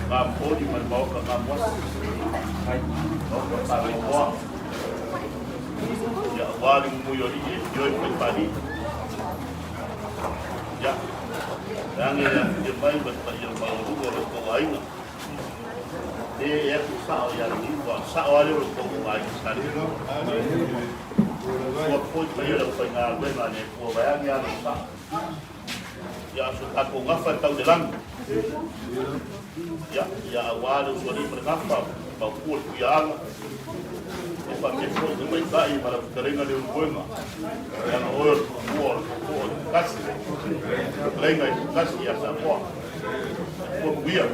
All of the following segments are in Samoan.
Gamoli ma le maota Gamuasi, maota Pagomoa, ia aua le mumui o alii e afio ai Faifaalii. Ia, leaga e aafia mai ma le paia maualuga o lo outou aiga. E e atu sao ia le ua sao ale o lo outou aiga Salelu. Ua foi paia le aufaigaluega a le Atua vaeane lava lou sao. Ia, so tatou gafa e tau i le lagi. Ia, ia aua le usoalii ma le gafa, mautu o le Tuiaana, e faapea foi le tamaitai ma lau fetalaiga Leulumoega, leaga oe o le tumua o le tootoo i Tasi, fetalaiga i Tasi ia Samoa. Atua manuia.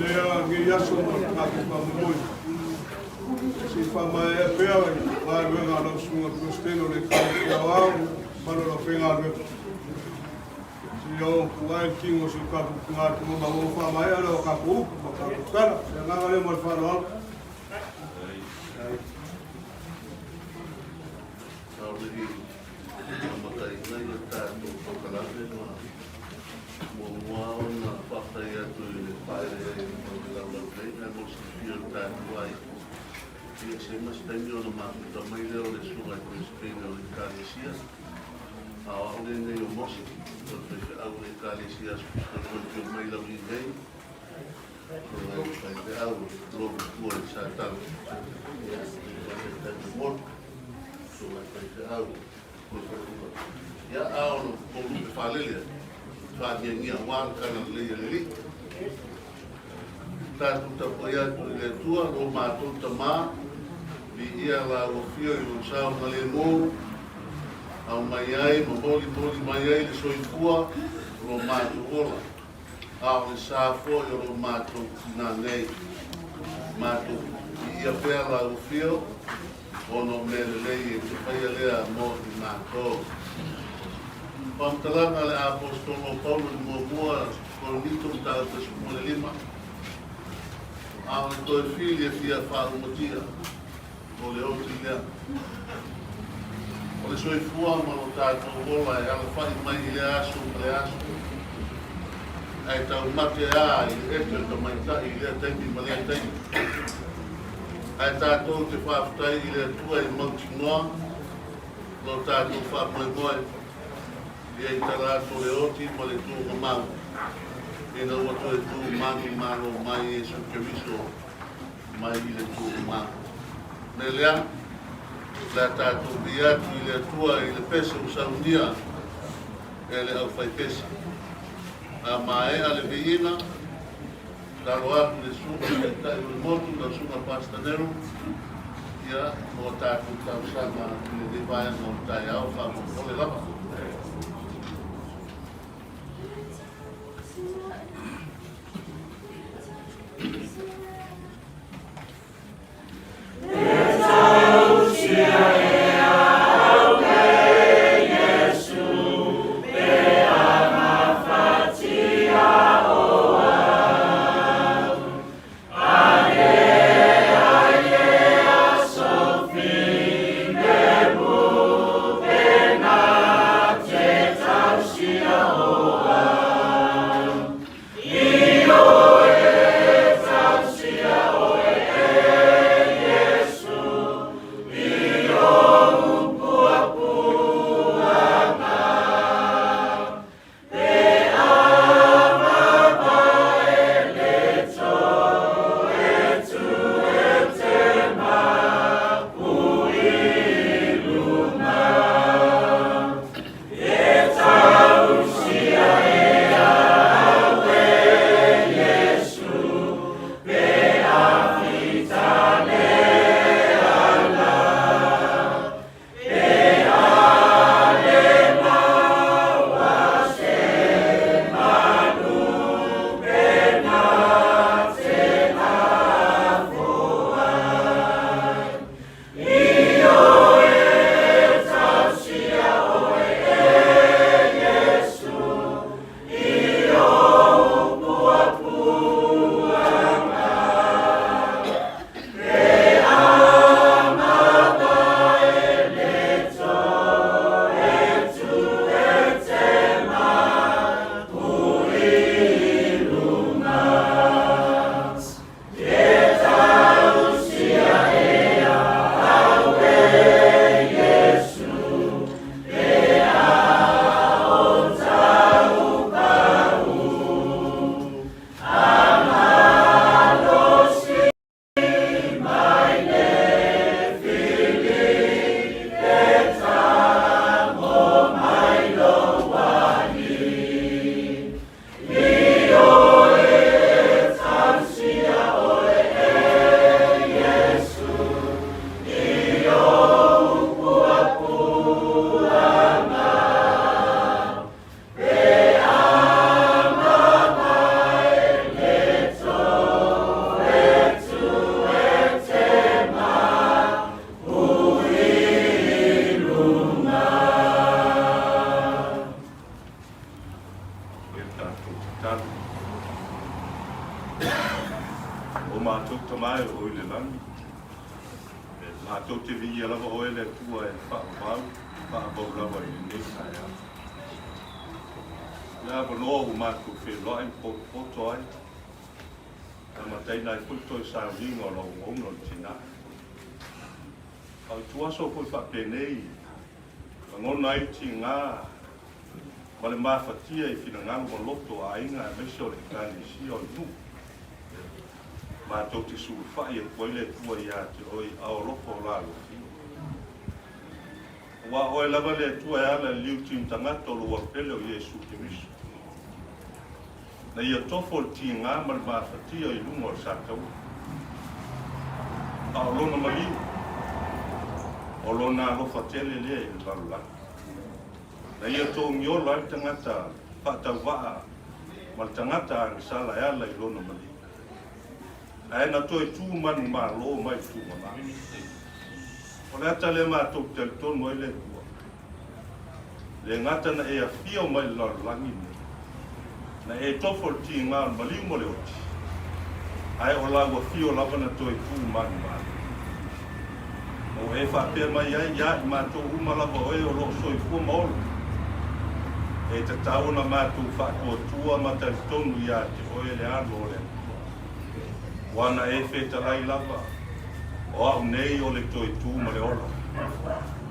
Lea nei aso ma le tatou faamoemoe se i faamaea pea i galuega a lau Susuga Peresetene o le Ekalesia Aoao ma le aufaigaluega. Se i o atu ai le tino o si o tatou tina atu ma ua faamaea lea o tatou upu ma tatou tala. Se agaga lea ma le faaaloalo. ʻAʻole i amataina ia tatou polokalame ma muamua ona faafetai atu i le faaeleeleina o le laulau nei, ae mo le silafia o le tatou aiga, ia se ma se taimi ona mafuta mai lea o le Susuga i le Peresetene o le Ekalesia, a o au lenei o Mose, o le faifeau o le Ekalesia Aso Fito e toe afio mai Laulii nei, Susuga i le faifeau o le Logotua i Satala, ia, le Taitai Momoli. Susuga i faifeau o le faletua. Ia, a o le tou lupe faalele ai, faaniania aua le tala lelei a le Alii. Tatou tapuai atu i le Atua, lo matou Tama, viia lau afio i lou saogalemu, aumai ai ma molimoli mai ai le soifua o lo matou ola, a o le sa foi o lo matou tina nei. Matou viia pea lau afio, Ona o mea lelei e te faia lea mo i matou. Faamatalaga a le Aposetolo o Paulo i le muamua Korinito mataupu e 15, A o le toe fili e fia faaumatia, o le oti lea. O le soifua ma lo tatou ola e alafai mai i lea aso ma lea aso, ae taumate a i le ete o tamaitai i lea taimi ma lea taimi. Ae tatou te faafetai i le Atua e mautinoa lo tatou faamoemoe ia i tala atu o le oti ma le tuugamau, ina ua toe tu manumalo mai Iesu Keriso mai i le tuugamau. Me lea, o le a tatou ui atu i le Atua i le pese ua saunia e le aufaipese. A maea le viiga, Lalo atu le susuga i Taitai o le Motu, lau Susuga Pastor Nero, ia, mo tatou talosaga i lenei vaega o le taeao, faamolemole lava. Tama e o i le lagi, e matou te viia lava oe le Atua e faavavau, faavavau lava i lenei taeao. Le avanoa ua matou feiloai ma potopoto ai, e amataina ai foi toe sauniga o lau auauna o le tina. A o ituaso foi faapenei, lagona ai le tiga ma le mafatia i finagalo ma loto o aiga aemaise o le Ekalesia o le nuu. Matou te sulufai atu ai le Atua ia te oe i aao alofa o la alofio. Aua o oe lava le Atua e ala i le liuti tagata o lou Alo Pele o Iesu Keriso. Na ia tofo le tiga ma le mafatia i luga o le sataua. A o lona maliu, o lona alofa tele lea i le lalolagi. Na ia togiola ai le tagata faatauvaa ma le tagata agasala e ala i lona maliu. Ae na toe tu manumalo mai le tugama. O le ata lea matou te talitonu ai le Atua. Le gata na e afio mai le lalolagi nei, na e tofo le tiga o le maliu ma le oti, ae o lau afio lava na toe tu manumalo. Ma ua e faapea mai ai ia i matou uma lava o e o lo o soifua ma ola, e tatau ona matou faatuatua ma talitonu ia te oe le Alo o le Atua. Ua na e fetalai lava, o au nei o le toe tu ma le ola.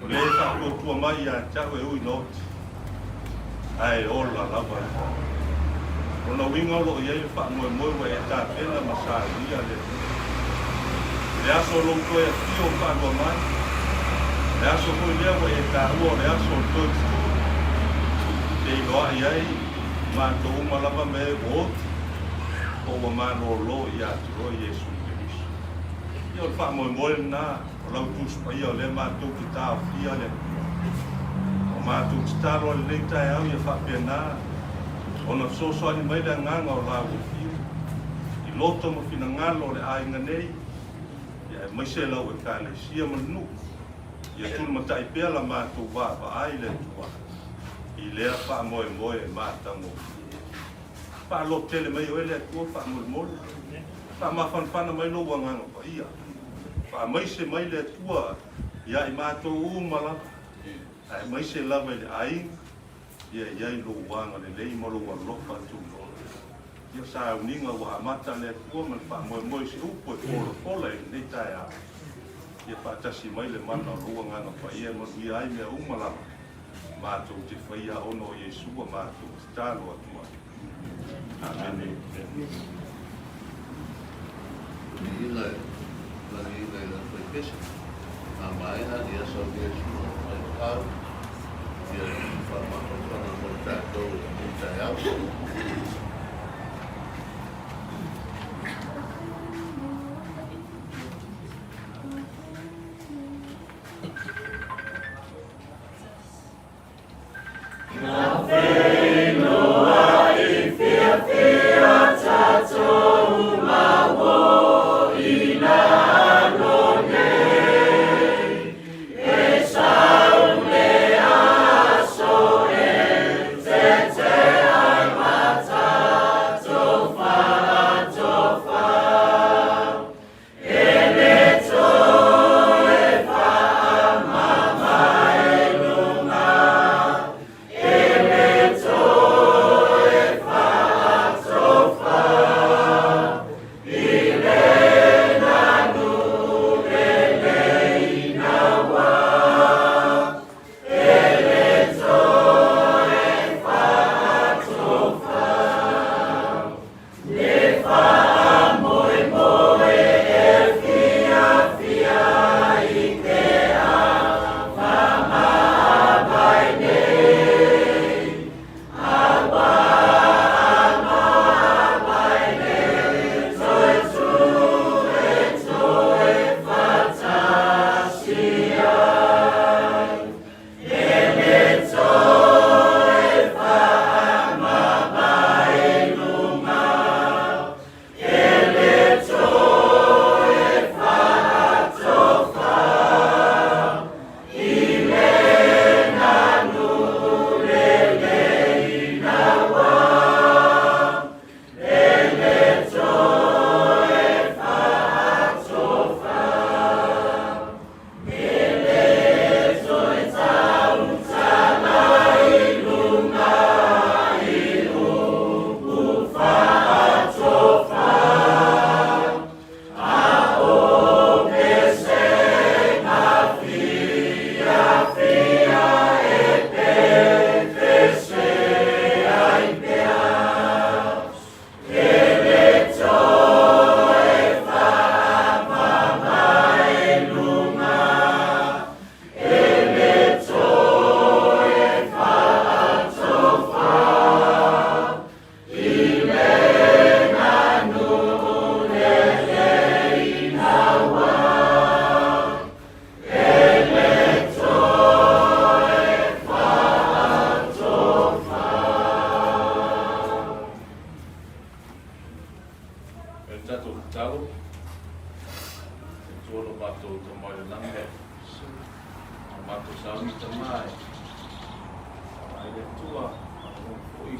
O le e faatuatua mai ia te au e ui na oti, ae ola lava ia. Lona uiga o lo o i ai le faamoemoe ua e tapena ma saunia le Atua. I le aso o lou toe afio faalua mai, o le aso foi lea ua e taua o le aso o le toe tutū, te iloa'i ai matou uma lava me ua oti, po ua malōlō ia te oe Iesu Keriso. Ia o le faamoemoe lena o lau Tusi Paia o lea matou te taofia le Atua. O matou tatalo a lenei taeao ia faapena ona fesoasoani mai le agaga o la ua fiu i loto ma finagalo o le aiga nei, ia aemaise lau Ekalesia ma le nuu, ia tulumatai pea la matou vaavaai le Atua i lea faamoemoe e matagofie. Faalototele mai oe le Atua faamolemole, faamafanafana mai lou agaga paia, faamaise mai le Atua ia i matou uma lava, aemaise lava i le aiga, ia i ai lou agalelei ma lou alofa tunoa. Ia sauniga ua amata le Atua ma le faamoemoe i se upu e folafola i lenei taeao, ia faatasi mai le mana o lou agaga paia e manuia ai mea uma lava matou te faia ona o Iesu a matou tatalo atu ai. Amene. Viiga e lagiina i lana faipese, a maea ia saunia sua mai au, ia faamafanafana mo le tatou i lenei taeao.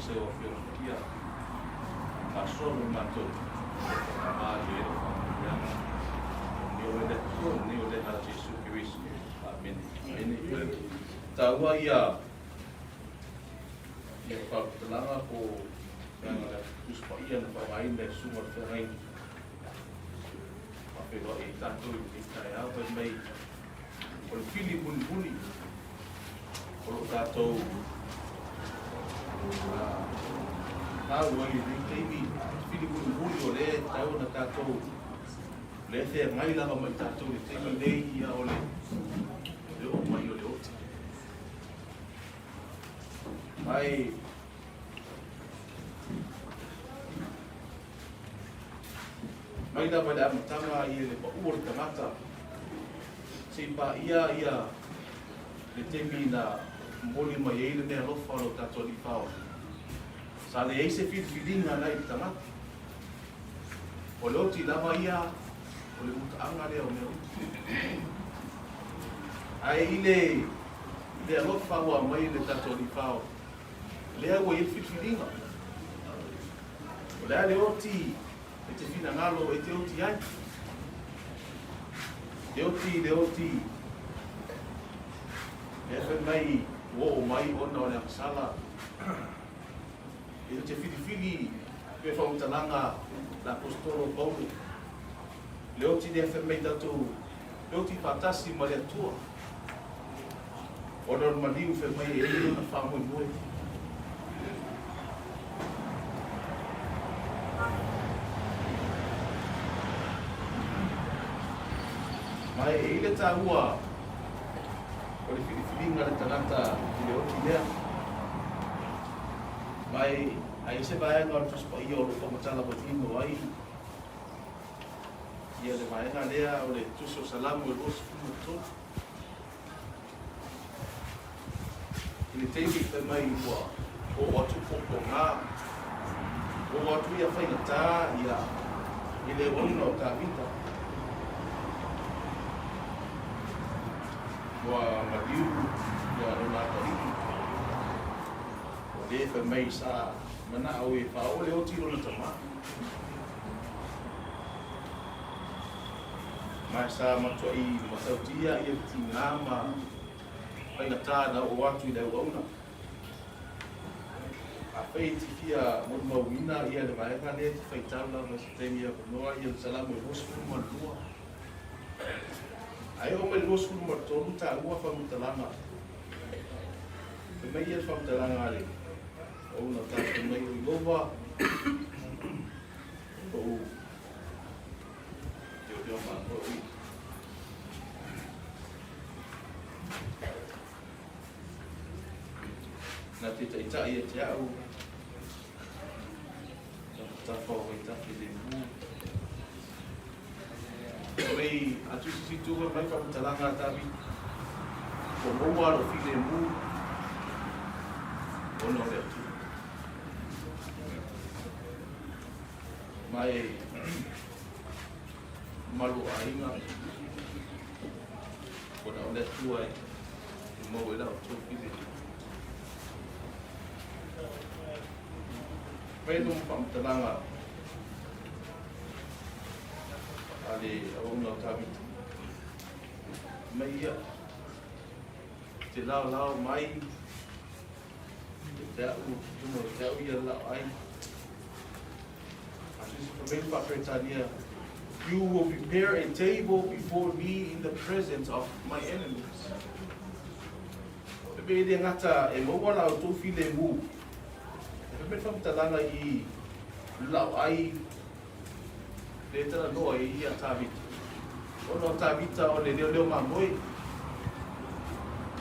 Ofisa i Afioga Paia, faasoa mo matou e faatama i ai lau faamanuiaga. Manuia oe le Atua, manuia oe le a Iesu Keriso. Amene. Amene. Taua ia ia faamatalaga po o vaega o le Tusi Paia na faaaogaina e le Susuga o le Feagaiga. Faafeiloai ai tatou i lenei taeao fai mai o le fili mulimuli o lo o tatou tau ai i lenei taimi, fili mulimuli o lea e tatau ona tatou lea e feagai lava ma i tatou i le taimi nei, ia o le oo mai o le oti. Mai Mai lava i le amataga i le pau o le tagata, se i paia ia le taimi na momoli mai ai le meaalofa a lo tatou Alii Faaola. Sa leai se filifiliga na i le tagata. O le oti lava ia o le mutaaga lea o mea uma. Ae i le le alofa ua aumai e le tatou Alii Faaola, lea ua i ai le filifiliga. O le a le oti e te finagalo e te oti ai? Le oti, le oti, lea fai mai ua oo mai ona o le agasala. E te filifili pe faamatalaga le Aposetolo o Paulo. Le oti lea fai mai tatou le oti faatasi ma le Atua. Ona o le maliu fai mai e i ai lona faamoemoe. Ma e i ai le taua o le filifiliga a le tagata i le oti lea. Ma e ai se vaega o le Tusi Paia o lo o faamatala manino ai ia le vaega lea o le Tusi o Salamo e 23. I le taimi fai mai ua oo atu puapuaga, oo atu ia faigata ia i le auauna o Tavita. Ua maliu ia lona atalii, ua le fai mai sa manao e faaoo le oti i lona tama. Ma sa matuai matautia ia le tiga ma faigata na oo atu i le auauna. Afai e te fia molimauina ia le vaega lea e te faitau lava i se taimi avanoa ia le Salamo e 22. Ae oo mai le 23 taua faamatalaga. Fai mai ia le faamatalaga a le auauna tatou mai o Ieova ou teoteo mamoe. Na te taitai ia te au, na tafa o vaitafe le mu. Mei atu i sisi tuga mai whakatalanga a David, ko maua ro file mu, ona o le atu. Mai malu aiga, Ona o le Atua e maua ai la outou filemu. Fai le faamatalaga a le auauna o Tavita. Mai ia, te laolao mai, te au, luma o te au ia le lao ai. A sisi fa mai faa-Peretania, You will prepare a table before me in the presence of my enemies. E pei le gata e maua la outou filemu. E fai mai le faamatalaga i lau ai le talanoa ai ia Tavita. Ona o Tavita o le leoleo mamoe.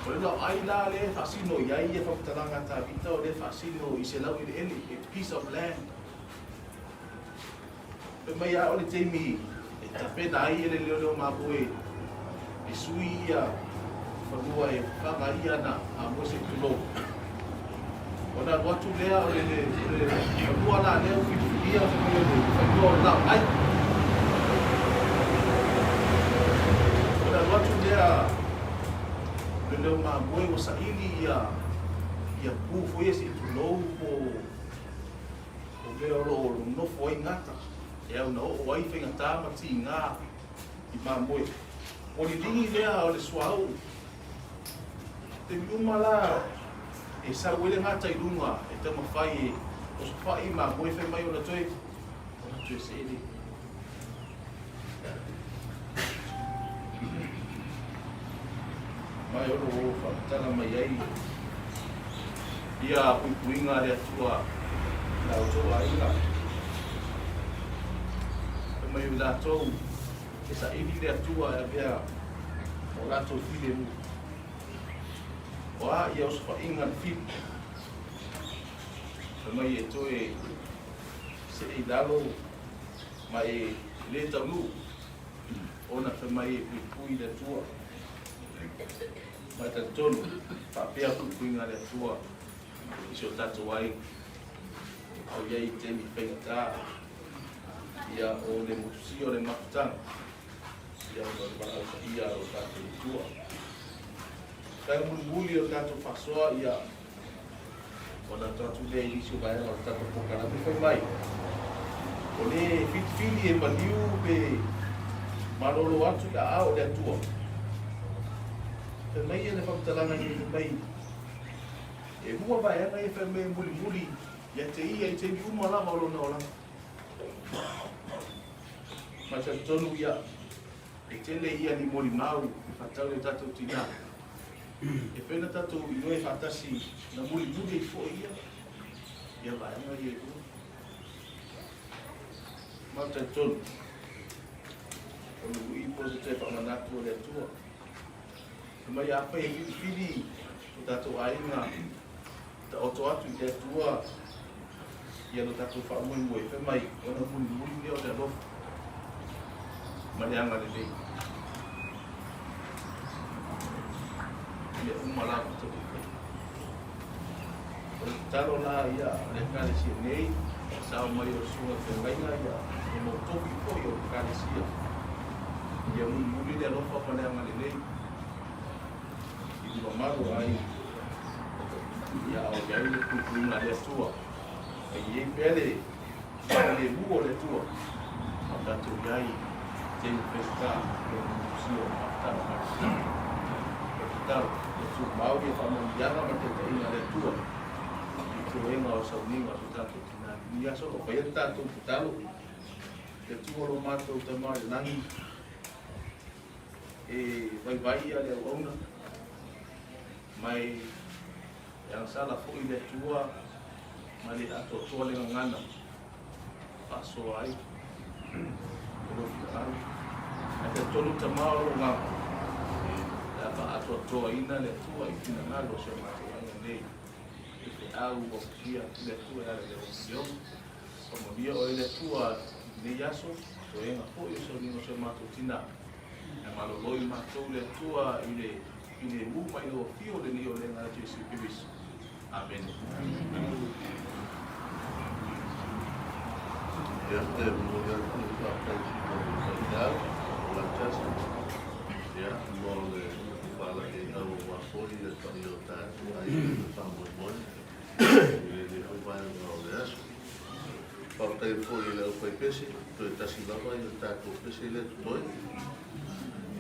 O le lau ai la le faasino i ai ia faamatalaga a Tavita o le faasino i se laueleele, a piece of land. Fai mai a o le taimi e tapena ai e le leoleo mamoe e sui ia fanua e faga ia ana mamoe se i tulou. Ona alu atu lea o le fanua la lea ua filifilia fai mai o le fanua o le laoai. Ona alu atu lea leoleo mamoe ua saili ia Ia pu foi ia se i tulou po o mea o lo o nonofo ai gata e au na oo ai faigata ma tiga i mamoe. O le ligi lea o le suauu. Taimi uma la e sau ai le gata i luga e taumafai e osofai mamoe fai mai ona toe ona toe see lea. Mai o lo o faamatala mai ai ia puipuiga a le Atua i la outou aiga. Fai mai o i latou e saili le Atua e avea ma o latou filemu. O a ia osofaiga le fili? Fai mai e toe see i lalo ma e le taunuu ona fai mai e puipui le Atua. Ma e talitonu faapea puipuiga a le Atua i si o tatou aiga. A o i ai i taimi faigata, ia o le motusia o le mafutaga, ia ona o le valaau paia a lo tatou Atua. Vaega mulimuli o le tatou faasoa, ia ona atu atu lea i nisi o vaega o le tatou polokalame fai mai, o le filifili e maliu pe malolo atu i aao o le Atua. Fai mai le faamatalaga nei, fai mai, e lua vaega ia fai mai e mulimuli ia te ia i taimi uma lava o lona olaga. Ma talitonu ia, e tele ia ni molimau e faatatau i o tatou tinā. E pei ona tatou ioe faatasi na mulimuli ai foi ia, ia vaega ia e lua. Ma ou talitonu, o le ui po o se toe faamanatu a le Atua. Fai mai afai e filifili o tatou aiga taoto atu i le Atua ia lo tatou faamoemoe, fai mai ona mulimuli lea o le alofa ma le agalelei. Mea uma lava tatou faia. O le tatalo la ia a le Ekalesia nei, sao mai o le Susuga Feagaiga ia e mautofi foi o le Ekalesia, ia mulimuli le alofa ma le agalelei i le mamalu o aiga, ia a o i ai le puipuiga a le Atua, a i ai pea le filemu o le Atua, a o tatou i ai i taimi faigata o le motusia o le mafutaga ma le O le tatalo, ia tumau ia faamanuiaga ma le taitaiga a le Atua i toega o sauniga o so tatou tina. I lenei aso o lo o faia le tatou tatalo, le Atua o lo matou Tama i le lagi, e vaivai ia le auauna, ma e agasala foi le Atua ma le atoatoa le gagana faasoa ai o lou finagalo. Ae talitonu Tama o lou agaga, o le a faaatoatoaina le Atua i finagalo o si o matou aiga nei, i feau ua fusia atu le Atua e ala i le Aoga. Faamanuia oe le Atua i lenei aso, toega foi o sauniga o si o matou tina. Ae malolo i matou le Atua i le filemu mai lou afio lenei o le Agaga Jesu Keriso. Amene. Ia, e momoli atu le faafetai i si ou faifeau o Lancaster, ia, mo le faalaeiau aua foi le paia o tatou aiga i le faamoemoe i lenei foi vaega o le aso. Faafetai foi i le aufaipese, toe tasi lava le tatou pese lea e totoe.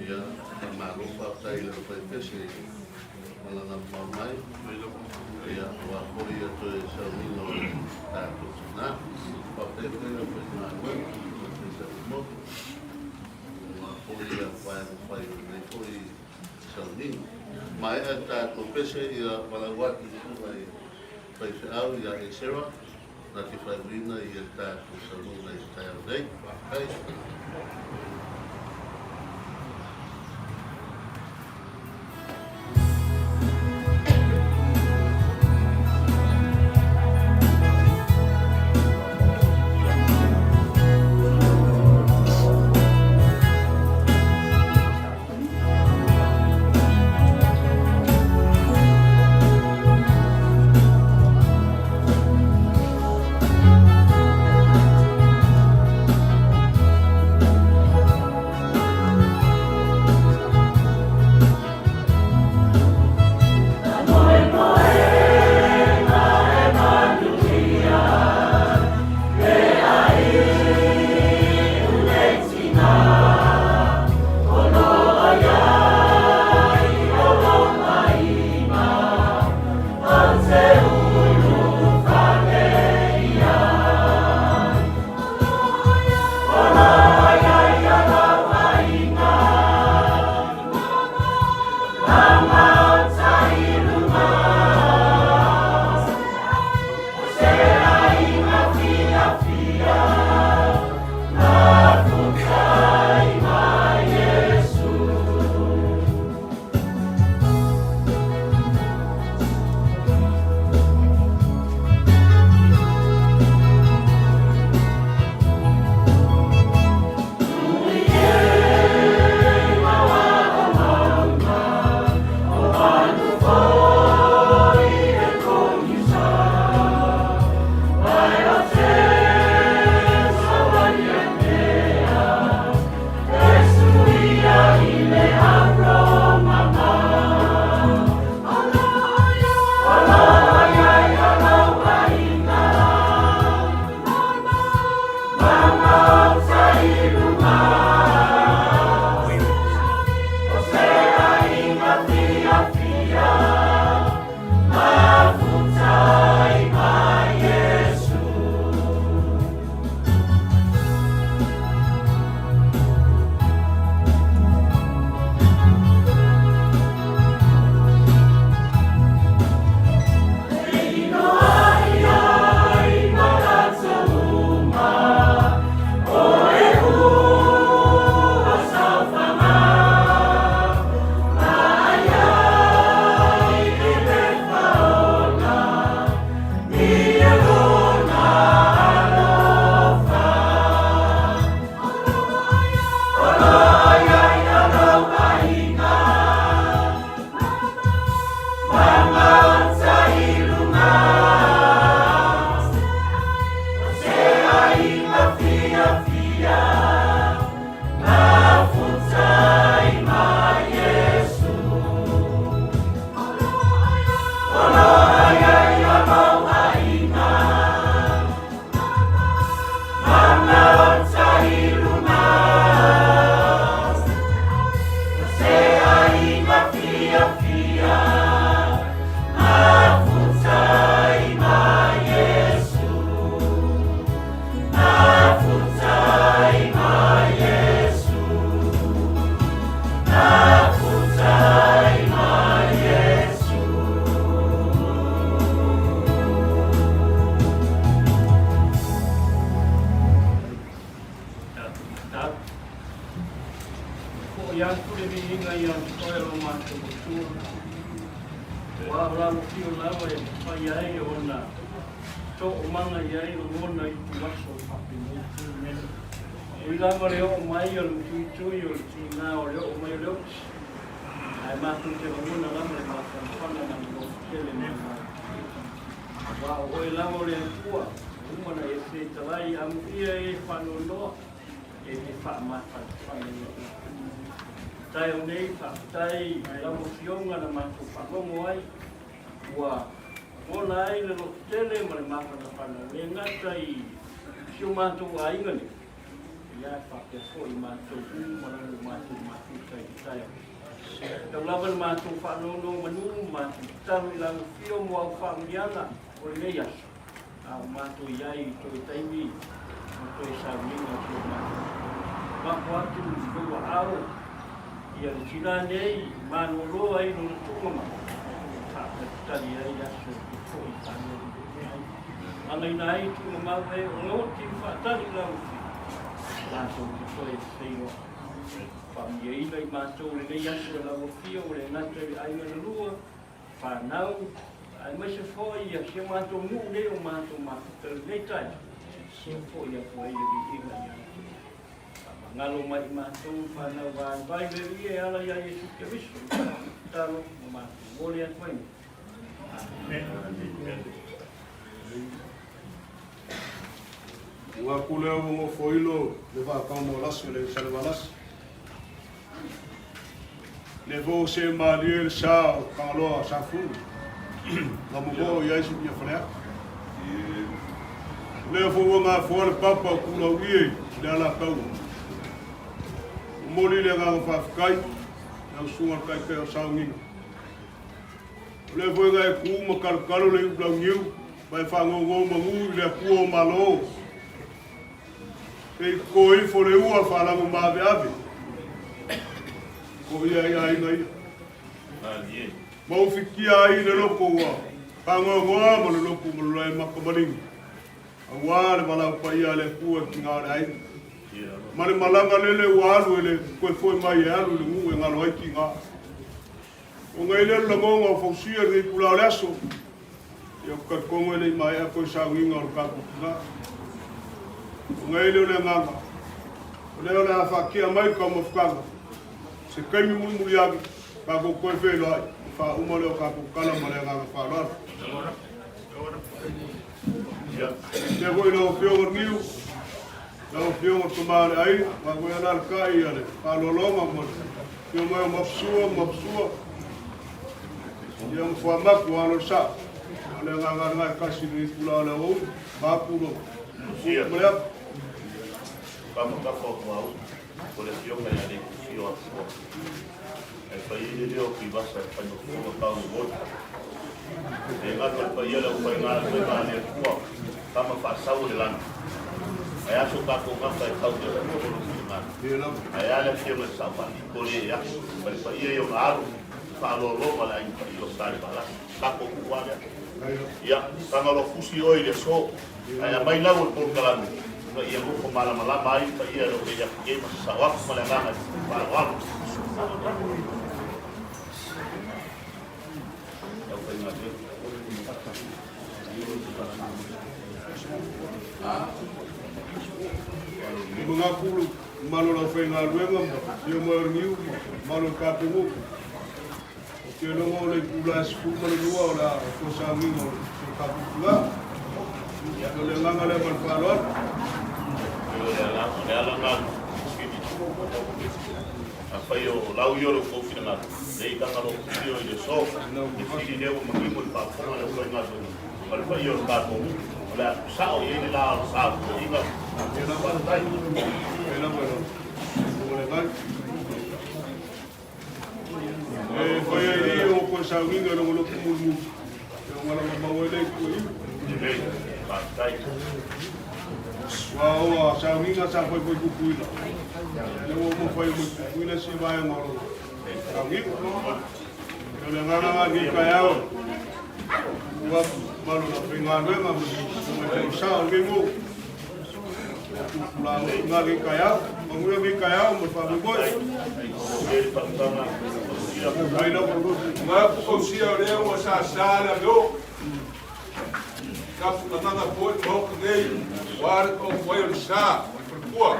Ia, faamalo faafetai i le aufaipese malaga mamao mai. Ia, aua foi ia toe sauniga o le tatou tina. Faafetai foi i le aufaigaluega, faafetai Tautimoto, aua foi ia vaega fai o lenei foi sauniga. Maea le tatou pese, ia valaau atu i susuga i faifeau ia Esera. Na te whaiuina i e tatou sauniga i te taiao nei. Faafetai. lava e mafai ai ona toomaga i ai lagona i ituaso faapenei. E ui lava le oo mai o le matuitui o le tiga o le oo mai o le oti, ae matou te lagona lava le mafanafana ma le alofa tele mai lau Afioga. Aua o oe lava o le Atua, ua uma ona e fetalai amuia e faanoanoa e te faamafanafana i lau Taeao nei, faafetai i lau Afioga na matou faalogo ai, ua lagona ai le lototele ma le mafanafana e le gata i si o matou aiga nei, ia e faapea foi i matou uma lava ua matou mafuta i le taeao. Tau lava le matou faanonomanu ma matou tatalo i lau Afio mo au faamanuiaga o lenei aso, a o matou i ai i toe taimi ma toe sauniga o si o matou atunuu. Mapo atu i lou aao ia le tina nei malolo ai lona tuuga mai, e faatalitali ai aso e foi faanonomanu ai. Againa ai tuuga mau e o le oti faatali i lau afio, latou te toe feiloai. Faamanuiaina i matou lenei aso e lau afio ua le gata i le aiga na lua, fanau, aemaise foi ia si o matou nuu nei o matou mafuta i lenei taeao, e foi atu ai le viiga ia te Oe. Faamagalo mai i matou fanau vaivai le alii e ala ia Iesu Keriso, tatalo ma matou momoli atu ai nei. Amene. Ua pule au ua gofoilo le vaakauma o lasi o le Salevalasi. Le vou se malie le sa o Tagaloa Safunu, na momoo i ai si Faleata. O lea foi ua gafoa le papa o Kulauie i le Alataua. Momoli le agaga faafetai i lau susuga le Taitai o Sauniga. O lea foi na e ku ma kalokalo le iu launiu ma e fagogo manu i le Atua o Malo. Se i ko ifo le ua faalago maaveave. Ko ia i aiga ia. Ma ufikia ai le loko ua fagogoa ma le loko ma le lae makamaligi. Aua le valaau paia a le Atua i tiga o le aiga. Ma le malaga lele ua alu e le toe foi mai e alu i le nuu e galo ai tiga. Ona i lea o le lagoga o fausia lenei itula o le aso, ia ou te talitonu e le i maea toe sauniga o le tatou tina. Ona i lea o le agaga, o lea o le a faatia mai le taumafataga, se taimi mulimuli ane, tatou toe feiloai, ona faauma lea o tatou tala ma le agaga faaaloalo. Ia foi lau Afioga Niu, lau Afioga Tama o le Aiga, matou e alaalatai le faaaloaloga ma le afio mai o Mapusua ma Mapusua, ia ma Fuamaku alo le sao. O le agaga lena e tasi i le itula o le aoauli, Mapu lo ma le apu. Faamatafa o Tuaau, o le afioga ia Leitufio Atua. Ae fai ai le leo o Tuivasa e fai ma fofoga tau momoli. E gata o le paia o le aufaigaluega a le Atua, tama faasau o le lagi. Ae a so tatou gafa e tau i le Atua ma lou finagalo. Ae a le afioga i le Sao Faapito le e aso ma le paia i ona alo, le faaaloalo ma le aiga paia o Salevalasi. Tatou nuu lava lea. Ia, Tagaloa fusi oe i le aso, ae aumai lau o le polokalame ina ia nofo malamalama ai le paia e le o lei atu nei ma sasao atu ma le agaga faaaloalo. Le aufaigaluega. I manatu le mamalu o le aufaigaluega ma afio mai o le niu ma mamalu o le tatou nuu. Ou te iloa o le itula e 12 o le a toe sauniga o si o tatou tina. O le agaga lea ma le faaaloalo. O le ala lena fesili. Afai o lau ia o le tou finagalo, lei taga lou tio i le aso, le fili lea ua manino i le faafofoga a le aufaigaluega ma le paia o le tatou nuu, o le a tusao i ai le la o le saofaiga. Faafetai. E fai ai i o koe sauniga i logo lotu mulimuli. E o ngala mamau ai lei kue iu. Lelei, faafetai. Ua oa sauniga sa fai foi Tutuila. Le ua uma fai mo Tutuila si vaega o logo sauniga. E o le agaga nga ni taeao. Ua malu na faigaluega ma le sa o lenei nuu. Tupulaga lenei taeao. Manuia lenei taeao ma le faamoemoe. Ai lava. Mapu fausia o lea ua sasa le alo. Tapu gagaga foi le Maota nei, aua le taoto ai o le sa o le faletua,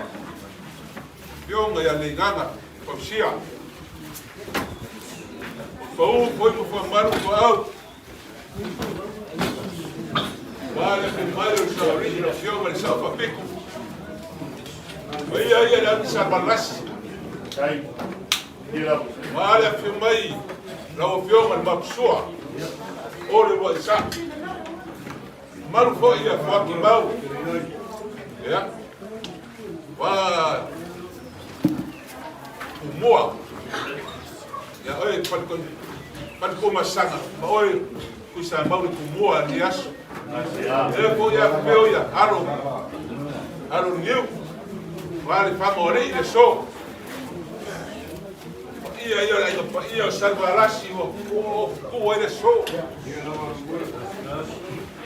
Afioga ia Leigaga Fausia. Pau foi ma faamalu tuaau, aua le afio mai o le saolii le Afioga i le Sao Faapito. Ma ia ia le ati Savalasi. Aua le afio mai lau Afioga i le Mapusua o le Uluai Sa. Malu foi ia Fuaki Mau. Ia. Wa Tumua. Ia oe Paliko Masaga ma oe Kuisa mau le Tumua ni aso. E ko ia peo ia alo. Alo niu. Wa le fama o le so. Ia ia le aiga paia o Salvalasi ua ku ai le so.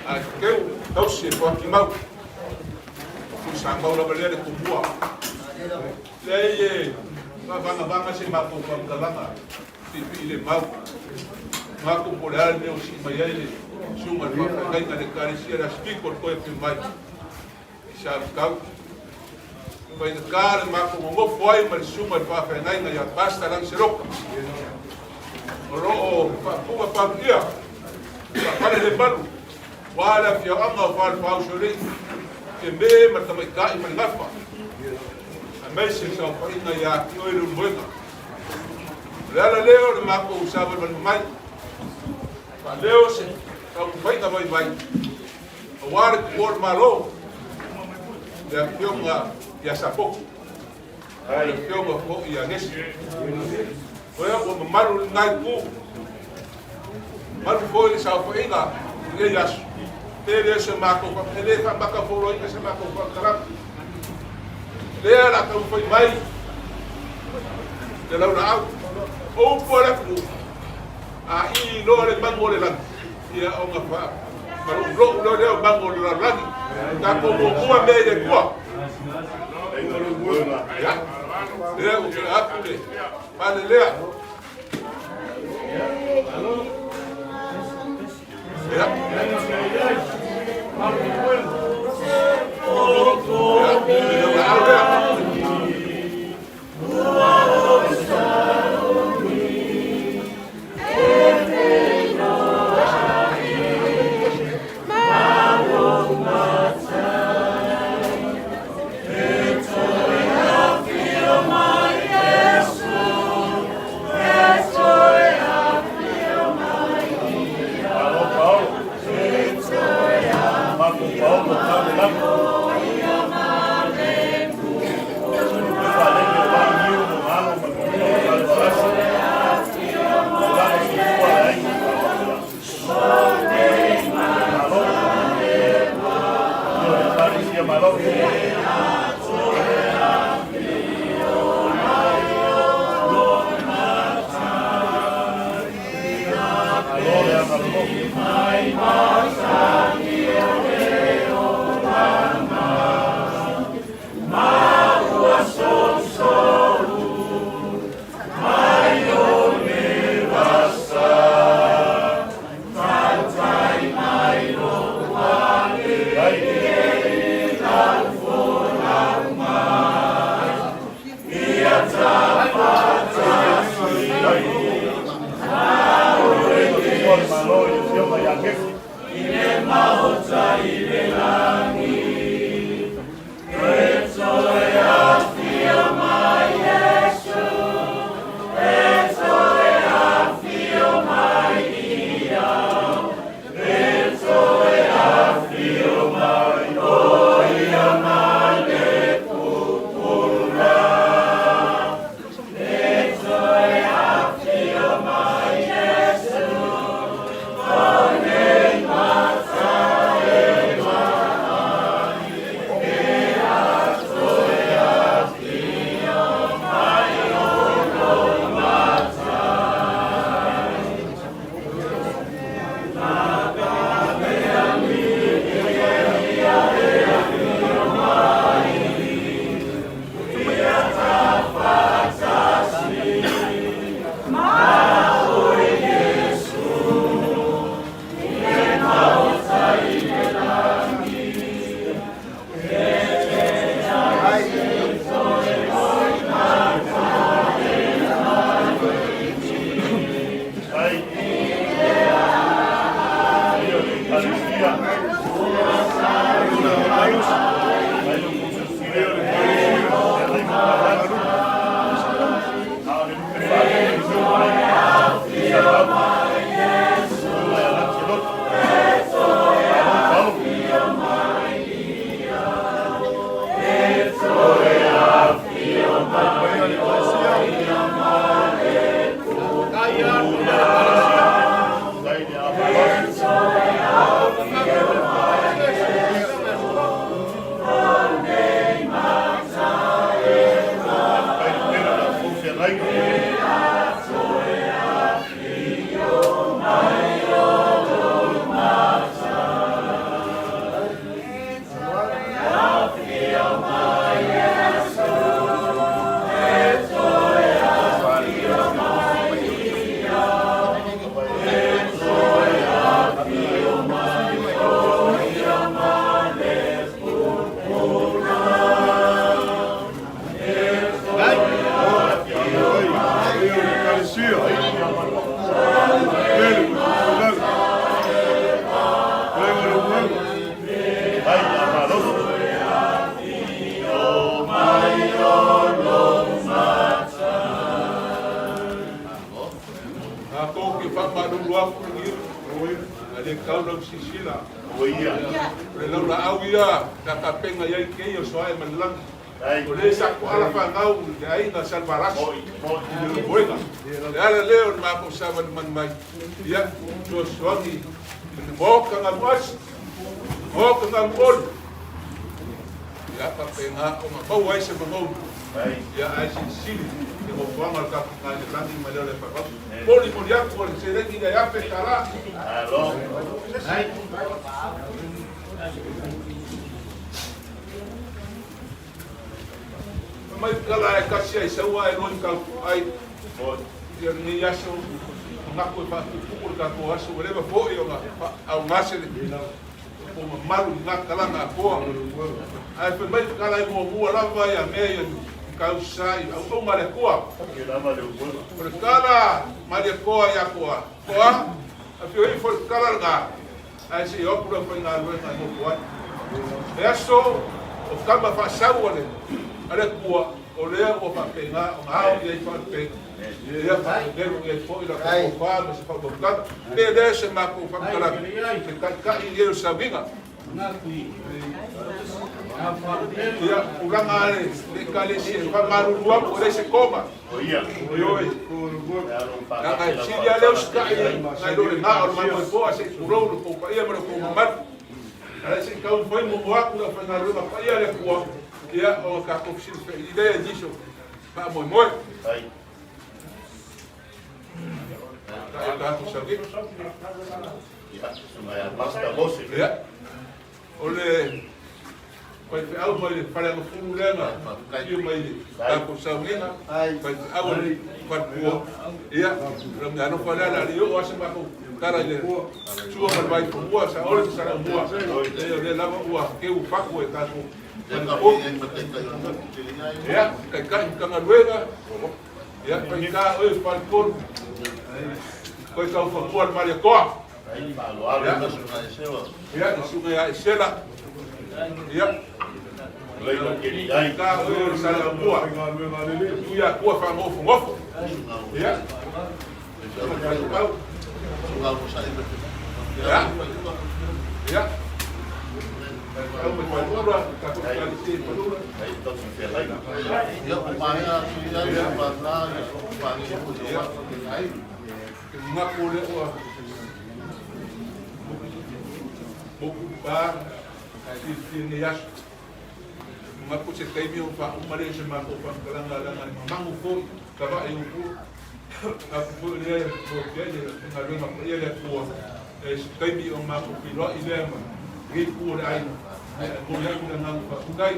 A keu tausi e Fuaki Mau. Kuisa mau lava lea le Tumua. Lea e faavagavaga se matou faamatalaga piipii le mau. Matou po o le a le mea ua sii mai ai le susuga i le faafeagaiga i le Ekalesia le Aso Fito o le toe afio mai i Samatau. Faigata le matou nonofo ai ma le susuga i le faafeagaiga ia Pastor Lanceloka. O lo o faapuga paluia faapale le malu aua le afioaga o Falefaaosoalii, Fiame ma le Tamaitai ma le Gafa, aemaise le saofaiga ia te oe Leulumoega. O le ala lea o le matou savalivali mai, faaleo se taumafaiga vaivai aua le tuua o le Malo, le Afioga ia Safotu, le Afioga foi ia Gesi. Oe ua mamalu lena itu, malu foi le saofaiga i lenei aso. Pe le o se matou e le faamatafoloina se matou faamatalaga. Lea la taumafai mai le laulaau. O upu a le atunuu, a ii loa le magu o le lagi, ia ona faamaloulouu loa lea o magu o le lalolagi. Tatou muamua mea i le Atua. Ia, lea ua tula atu le pale lea. Ia. Ia, le laulaau lea. Malo Paolo. Matou Paolo tau le lagi. E faalele o lau niu mo alo ma tumua ma Falevalasi. Tulaga soifua le aiga faapitoa. Malo. Ia o le Ekalesia Malo. Malo le agalolofu. Ai. Ai. Ua le Malo i le Afioga ia Gesi. Ekalesia. Ai lo kou silasila e alai ma tagata. A o le lupe faalele i sa lau. Susuga ia Latiloto. Malo paolo. Dai le amalosi. Fai le pele o le au feagaiga. Ai, o le Ekalesia. Pele ma tupulau. Fetalaiga o Leulumoega. Dai le amalosi. Tatou ke faamalulu aku i a le tau lau sisila. Ua ia. O le laulaau ia na tapenga iai keia o soae ma le lagi. Dai. O le sa ko ala fanau le aiga Salvarasi. Moi, moi. I le Moega. Le ala lea o le makou savali mani mai. Ia, fesoasoani i le maoka galuasi, maoka galuoli. Ia faapena ona maua ai se manogi. Dai. Ia ae silisili le nofoaga o le tatou Tina i le lagi ma le o le faavatu. Molimoli atu o le seleni lea e $1,000. Malo. Mai kala e kasi ai saua e loi kau ai Moi. ia lenei aso manatu e faatupuku le tatou aso ua leva fo'i ona faaugase le po mamalu i lena talaga atoa ae fai mai kala e muamua lava ia mea ia kausa i auauga le Atua. Ia lava le umoega. O le tala mai le Atua ia Koa Koa afio ifo le tala lena ae se'i o atu le aufaigaluega e nofo ai e aso o tama faasau a le a le Atua o lea ua faapena ona ao i ai faalupega ia faatonelu i ai foi la tatou fa ma se faautautaga pe lea se matou faamatalaga se taitai i ai o sauniga ia tulaga a le Ekalesia e faamalulu atu e leai se koma. Ua ia. Ioe. E alo Leaga faatasi e lau sili lava lea faafetai. usitai nai lo le gao o le mamoepoa se i tulou lo tou paia ma lo tou mamalu. Ae se i taumafai muamua atu le aufaigaluega paia a le Atua, ia ona tatou fesilafai lea i nisi o faamoemoe. Dai. Taʻi o tatou sauniga. Ia, susuga ia Pastor Mose. Ia, o le faifeau mai le Faleagafulu lea na afio mai i le tatou sauniga, faifeau a le faletua. Ia, o le mea alofa lea o le a le oo lava se matou tala i le sua ma le vaifanua, Saole ma Saleaaumua. Leai, o lea lava ua teu fatu e tatou faletolu. Ia, taitai Matagaluega, ia, faigata oe faletolu, toe taufanua le Malietoa. Dai, faaaloalo. Ia, ia, le susuga ia Esela. Ia, Leila keli ai. faigata oe o le Saleaaumua. Tui Atua faanofonofo. Ia, faifeau. Ia, ia, faifeau mai Falelua, tatou Ekalesia i Falelua. Dai, tausi feagaiga. Ia, ke manatu lea ua motu pa silafia i lenei aso. Manatu se taimi ona faauma lea i se matou faamatalaga leaga e mamagu foi tava'i upu. Manatu foi o lea e molia ai le galuega paia a le Atua e se taimi ona matou feiloai lea ma lenei itu o le aiga. Ae momoli atu le agaga faafetai.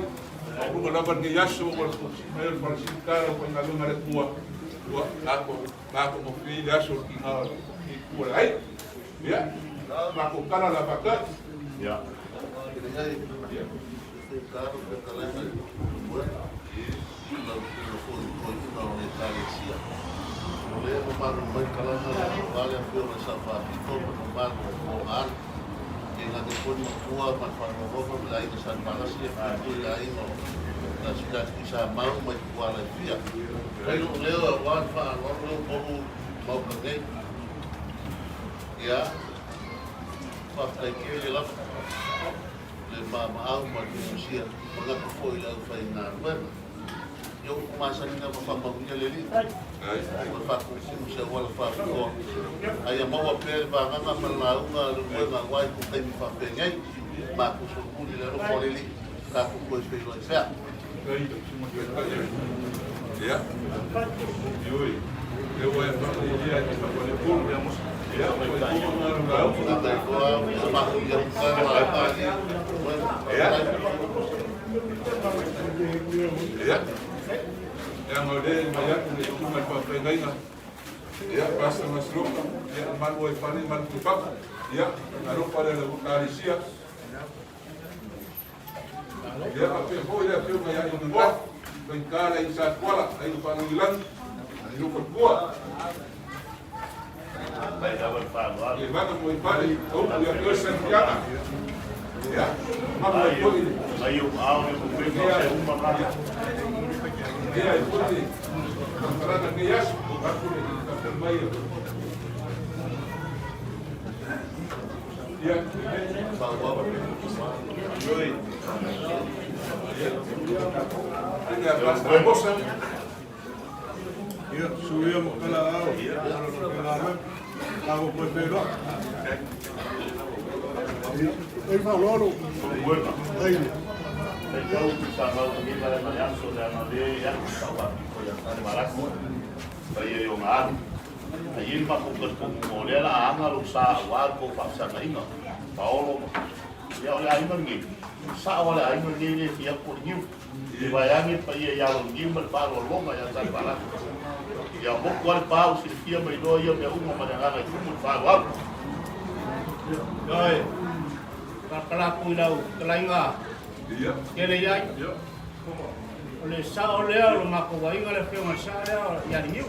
Maualuga lava lenei aso ua tausi mai o le Falesita le aufaigaluega a le Atua ua matagofie ai le aso o le tiga o lenei itu o le aiga. Ia, matou tala o le a faata'i. Ia. foi le matua ma le faanofofa ma le aiga Salevalasi e faapea foi le aiga o Tasita Tuisamau mai Tuala e fia. Fai lou leo aua le faaaloalo lea Upolu Maota nei. Ia, faafetai tele lava le maamaau ma le fiafia manatu foi i le aufaigaluega. Ia upu masani lava faamanuia le Alii ma faatutumu se auala faapitoa, a ia maua pea le vagaga ma le lauga a le uluega aua i taimi faapenei. Matou solomuli i le alofa o le Alii, tatou toe feiloai pea. Ia, ioe, lea ua e faamanuia i le Upolu. Ia, Ia, e aga o lea e mai atu le susuga i le faafeagaiga, ia, Pastor Masiloka, ia, malu ai fale, malu i fafo, ia, alofa lea le Ekalesia, ia, faapea foi le afioga ia Ionoa, faigata le aiga Sa Tuala, aiga Faalagilagi, lou faletua. Ia vaga mo i fale, o upu ia te oe Santiaga. Ia, malu ai foi le. Ia, e foi le faamatalaga lenei aso, atu le tapuai mai. Ia, ia, Pastor Mosa. Ia, suia mo kala au. Tago koe pelo. Ei faalolo. Ai. Tau sa mau ni mala na aso le ana le ia sa wa ko ia sa malasi. Pai e o ngā. Ai e ma ko ko mo le la anga lo sa wa ko fa sa na inga. Paolo. Ia o le aiga ni. Sa wa le aiga ni le fia ko ni. I vai ange pa ia ia lo ni ma pa lo longa ia sa malasi. Ia mo ko le pa o si fia mai lo ia me uma ma le nganga i kumu fa wa. Ioe, faakalapu i lau fetalaiga Ia, tele i ai. Ia. O le sao lea o lo matou aiga le afioga i le sao lea ia Liniu.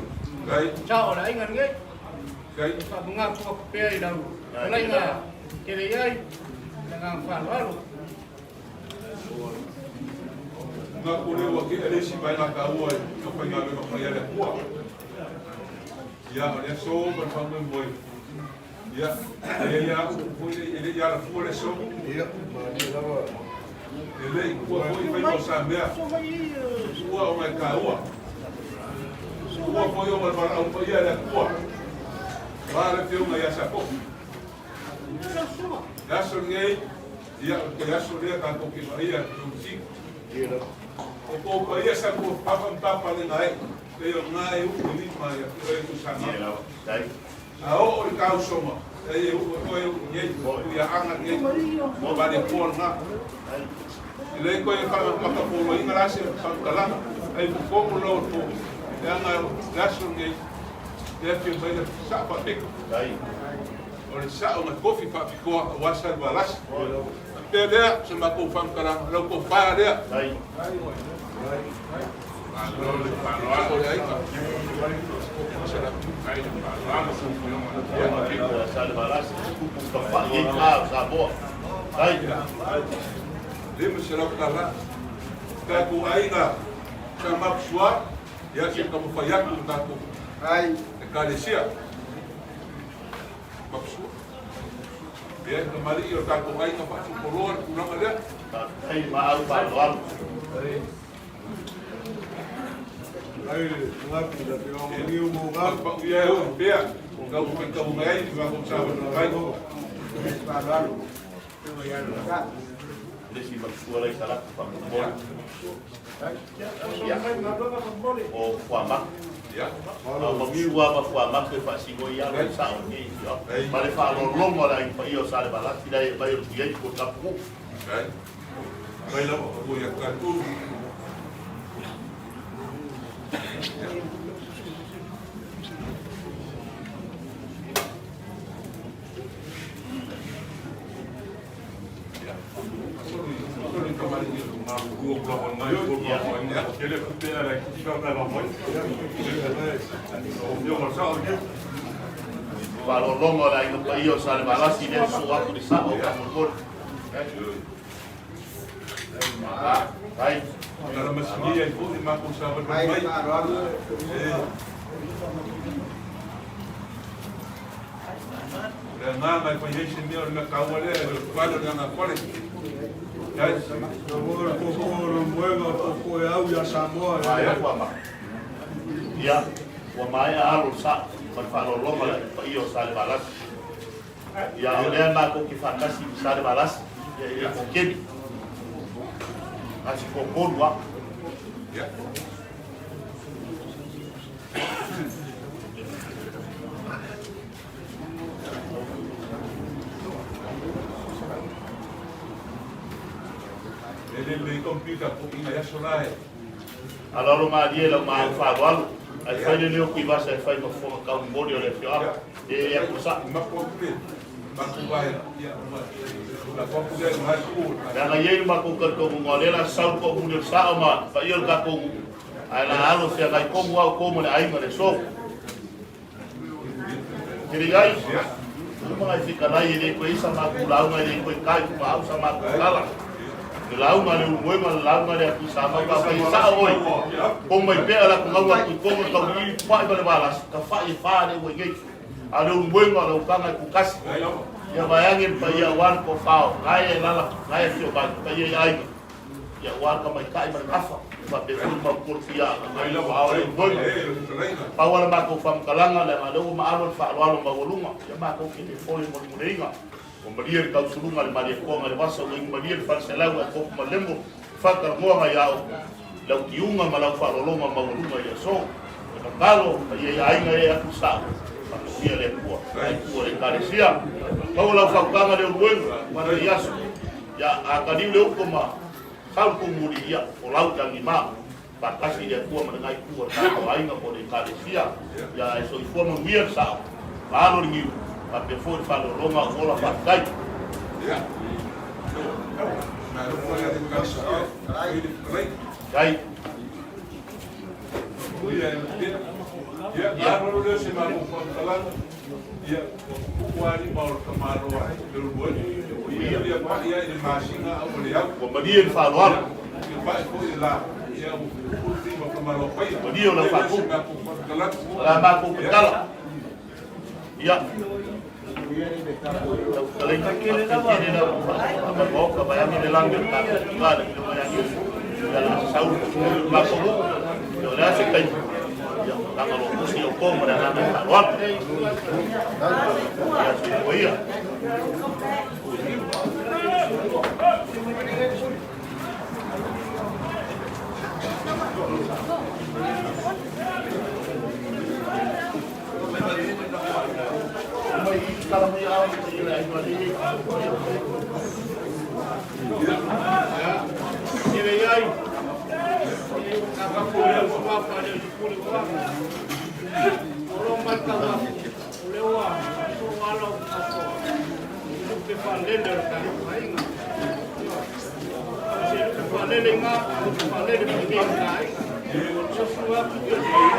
Kai, Sao o le aiga lenei. Kai. E faamanatu atu pea i lau fetalaiga tele i ai, le agaga faaaloalo. Nga ko le ua ke le si vai la ka ua i ka whainga le ma whai ale kua. Ia, o le aso ma le whangai moe. Ia, e ia u foi le e le ia la fua le so. Ia, ma ni lava. E le i kua foi fai mo sa mea. Ua o ngai ka ua. Ua foi o ngai wala au pa ia le kua. Wa le whiunga ia sa kofi. Le aso nei, ia, o te aso lea ka koki ma ia, o si. O ko pa ia sa ko papa papa le ngai. Te o ngai u ni ma ia o e tu Ia sanga. la. Dai. A o o le kau soma. E e u o e u nei o ia anga nei. Mo ba le ko na. E le ko e fa ma ka ko lo inga la se fa kala. Ai ko ko lo to. E anga le aso nei. Le fi mai le sa pa piko. Dai. O le sa o na kofi fa piko wa sa ba las. Pe lea se ma ko fa kala lo ko fa lea. Dai. O le aiga. Ia sa le malasi. Kupu ka fa i ka sa boa. Dai. Lima selau tala. Ka ku aiga sa mapsua ia se ka mo faiaku tatou Ai. ekalesia. Mapsua. Ia ka mali o tatou aiga faatupoloa le tulaga lea. Dai ma au pa lo alu. Ai, ngaku da te o ni o mo ga. Pau ia e o pea. Kau fai kau ngai ma ko sa wa kai. Le si mapsua le sala pa mo. Ia. O fua ma. Ia. O mapsua ma fua ma ke fa singo ia lo sa o ni. Ma le fa lo longo la i pa ia sa le malasi dai mai o tu ia ko tapu. Kai. Mai la o ia ka tu. Soli kamali ni. Fa lo longo la i pa ia sa le malasi le so atu le sa o ka mo. Ai. Tala masini ai foi makou savali mai. Le agaga e fai ai se mea o le mea taua lea, e le fale o le agaga fale. Ai. Ua le tootoo o Leulumoega, o le tootoo e au ia Samoa. Ia, ua maea alo le sa ma le faaaloaloga le paia o Salevalasi. Ia, o lea matou te faatasi i Salevalasi, ia e le kokeni. A si toatolu lava. Ia. E le lelei computer po ina i aso la e. Aloalo malie lau maau faaaloalo, ae fai le leo Tuivasa e fai ma fofoga taulimoli o le afioaga e e atu sa. Leaga e i ai le matou talitonuga o lea la sau le toamuli o le sao ma le paia o le tatou nuu, ae la alo feagai tonu lava outou ma le aiga i le aso. Kele ai, uma ngai fetalai e le toe i sa matou lauga e le toe ta i fuaau sa matou tala. Le lauga a le Ulumoega, le lauga a le Atuisamau, ka fai e sao oe, po mai pea la ku gaua atu i tonu le tauliili tupai ma le valasi, ka fai e fa le ua i nei. A le Ulumoega, o le autaga e tutasi. Ia vaeane le paia aua le tofa o gae e lala, gae e afio mai, paia i aiga. Ia aua le tamaitai ma le gafa, e faapea foi le mau tolu fia a o le Ulumoega. Pau lava le matou faamatalaga, leaga o lea ua maalo le faaaloalo maualuga, ia matou te le foe molemoleina. Ua malie le tausuluga a le Malietoaga i le vasa, ua inu malie le faleselau ae tofu ma le lemo, faatalamoaga ia o lau tiuga ma lau faaaloaloga maualuga i le aso. E tatalo paia i aiga e atu i sao, faamanuia le Atua, ai tua le Ekalesia. Maua lau fautuaga Leulumoega ma lenei aso. Ia, a taliu le uto ma sau le tumuli, ia, folau i tagima, faatasi i le Atua ma lena itu o le tatou aiga po o le Ekalesia. Ia, ae soifua manuia le sao, malo le niu, faapea foi le faaaloaloga o ola faafetai. Faafetai. Ia, malo lea o se matou faamatalaga. Ia, ua tupu lava lima o le tamaloa Leulumoega. Ia, ia pai lava i le masina a ua le au. Ua malie le faaaloalo. Ia pai foi i le la. Ia, ua tupu le lima o le tamaloa paia. Malie o lau Lea se faatupu. matou faamatalaga. O la matou tatala. Ia. Lau fetalaiga, faafetai tele lau faamamaoka vaeane le lagi o le tatou Tuga le Afioga ia Iesu. Ia la sau le tumuli o le matou nuu. Ia o le a se taimi? Ia, taga loa tusi outou ma le agaga faaaloalo. Ia soifua ia. Kele ai, o lo matau atu, o lea ua soo ala o aso, lupe faalele o le tatou aiga. Se lupe faalele i ngā, lupe faalele foi nei o le aiga. Sofu atu i o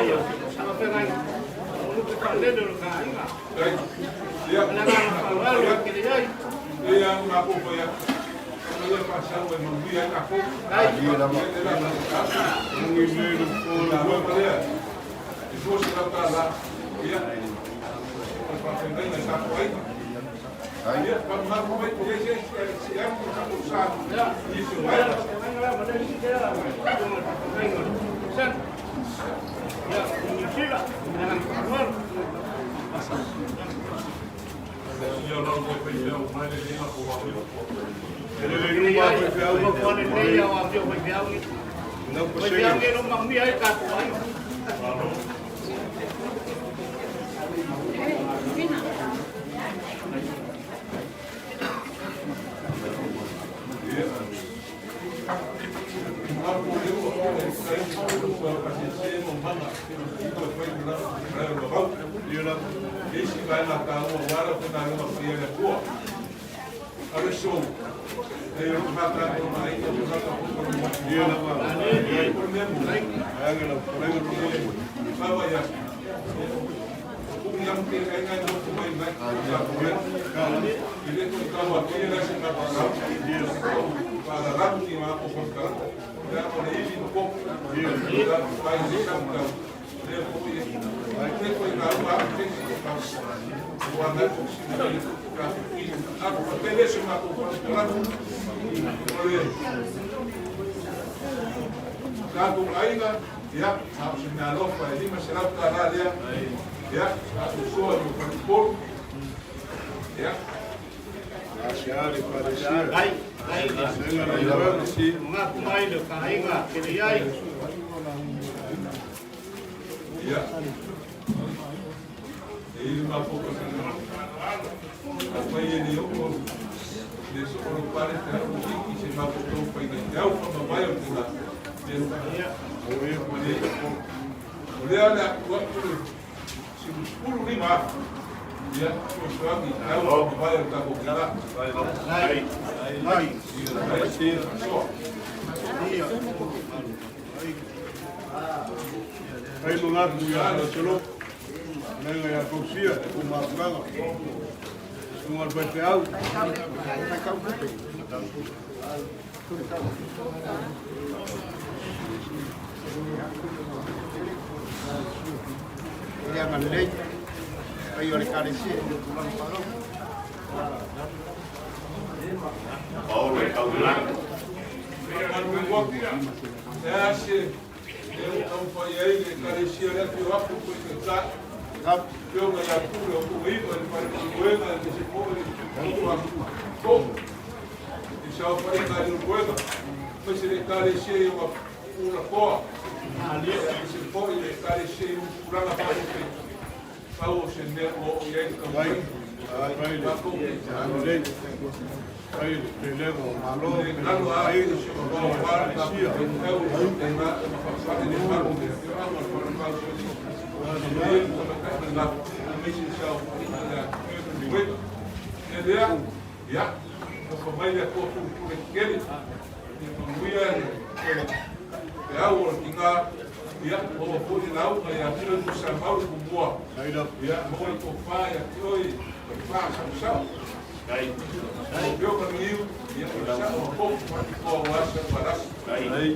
ia, whawhengai, o lupe faalele o le aiga. Ia, Le agaga faaaloalo kele ai. Ia, matou fai atu. Ia faasau e manuia ai tatou. Ai. Ia, le la la lea. E $200. Ia, o le faafeagaiga i tatou aiga. Ia, faamanatu mai po i ai se atu o tatou sa i isi o vaega. Ia, lau moe faifeau mai le lea po au. Tatou aiga, ia, a o se mea alofa e $500 lea, ia, tatou soa i Falepolu, ia. Asiari, Paresia. Ai, ai, ngaku mai le kaiga kele ai. Ia. E i ma poko se a pai e le o le so o pare te au ki se ma poko pai na te au fa mai o te la. Ia. O e o le o le ala wa tu si pulu ni ma. Ia, o so mi au fa mai o ta ko ki la. Ai, ai. So. Ai mo ngaku ia la solo. Nenga ia kousia, o mafuraga. Sunga le paepeau. Ia ngalei. Ai o le kalesia i le tulaga faalau. Paolo e taulagi. E ase, e o tau fai ai le kalesia le pio apu ko i te ta. Pio nga ia pule o ko iwa le pare kuega le se po le o apu. Ko. I sa o fai nga le kuega. Mai se le kalesia i o ula koa. I se po i le kalesia i o pulanga pa o pe. Pau o se mea o i ai ka Ai, ai, lelei. Ai, le pelega o malo, Lalo a ai, i se o kalesia. Ai la, Ai, ai,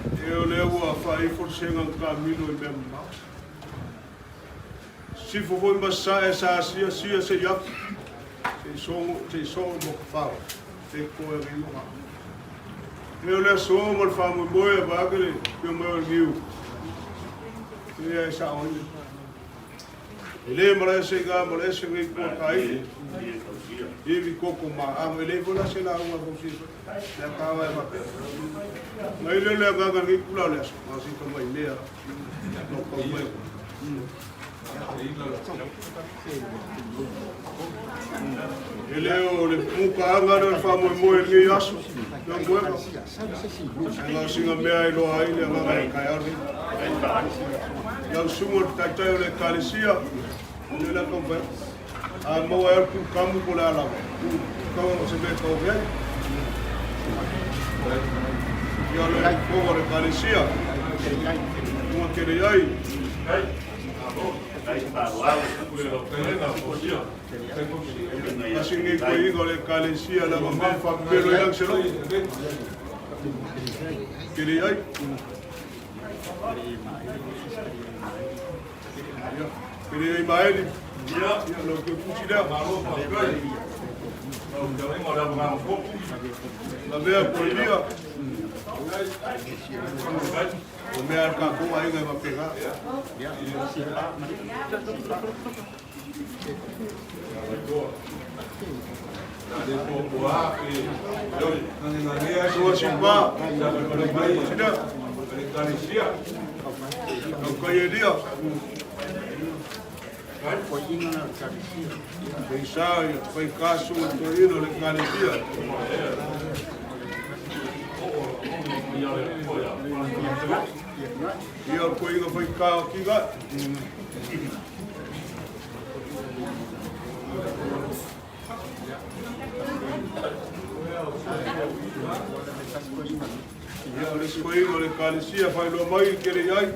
E o le ua whai forsenga ka mino i mea mao. Sifo foi ma sa e sa sia sia se iap. Se songo se songo mo ka whao. Te ko e riu ha. E o le songo mo le whamu moe a wākere pio moe o niu. E sa o i. E le mara se ga mara se ngi ko kai. Iwi koko ma a me le vola se la unga ko si. Le ka wa ma pe. Mai le le ga ga ngi kula le so. Ma si to mai mea. No ko mai. E le o le muka anga le fa mo mo e ngi aso. No mo e. Nga singa mea i loa ai le nga kai au. Lau sungo taitai o le kalesia. Le la kompa. A mo e ku kamu ko la la. Ku ka o se me ka o ai. Ia le ko o le kalesia. Tunga kere ai. Asingi ko ingo le kalesia la ma fa pelo yang selo. Kere ai. Ia kere ai maeli. Ia lo ke pusi lea. La mea ko lia. O mea ka ko ai ngai ma pega. Sua simpa. Sida. Au kai e lia. Seisa ia faika susuga toeaina o le Ekalesia. Ia o le koiga faika o Kiga. Ia o le isi koiga o le Ekalesia faailoa mai i kele i ai.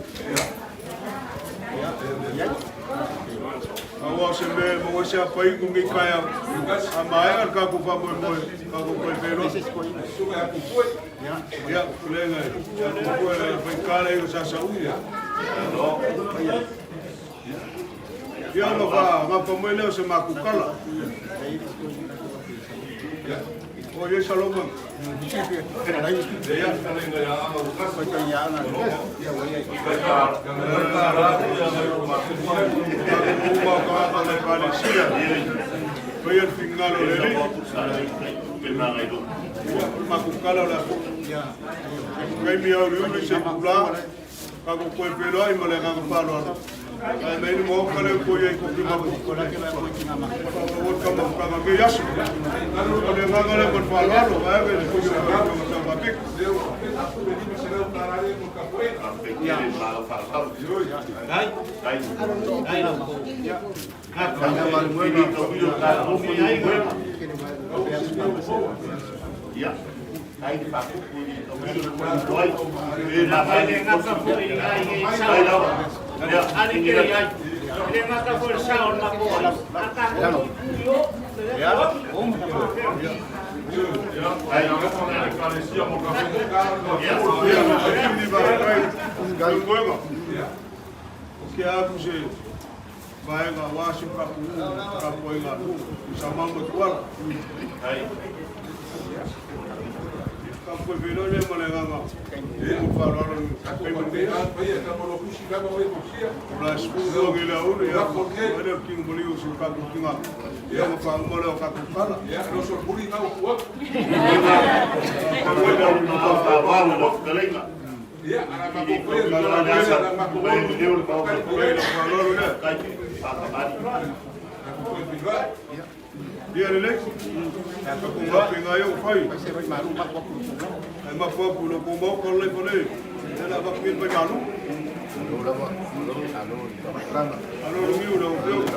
Aua o se mea e maua ai se apaigu i lenei taeao, a maea le tatou faamoemoe, tatou toe feiloai. Ia, fetalaiga ia Tupua e Faika le aiga Sa Saui. Ia ona faagapa mai lea o se matou tala. O i ai Saloma. Faia le finagalo o le Alii. O le matou tala o le a foi. Taimi auliuli se itula, tatou toe feiloai ma le agaga faaaloalo. Ae mai le maota lea ua i ai kopi mapu. Faamaua le tamautaga o lenei aso. O le agaga lea ma le faaaloalo, vaega i le sui o le Afioga Sa Vaega aua si o tatou nuu ma le tapuaiga a nuu i Samoa ma Tuala. Tatou feiloai lea ma le agaga o le faaaloalo i taimi lenei. O la e 12 i le aoauli, ia, fai lea o le tino maliu o si o tatou tina, ia ona faauma lea o tatou tala. Ia lelei, tatou mapenga ai ua fai. Ae mapu atu i lo outou maota lelei fale, ia le avatu i mai malu. Alo le niu lau afioga.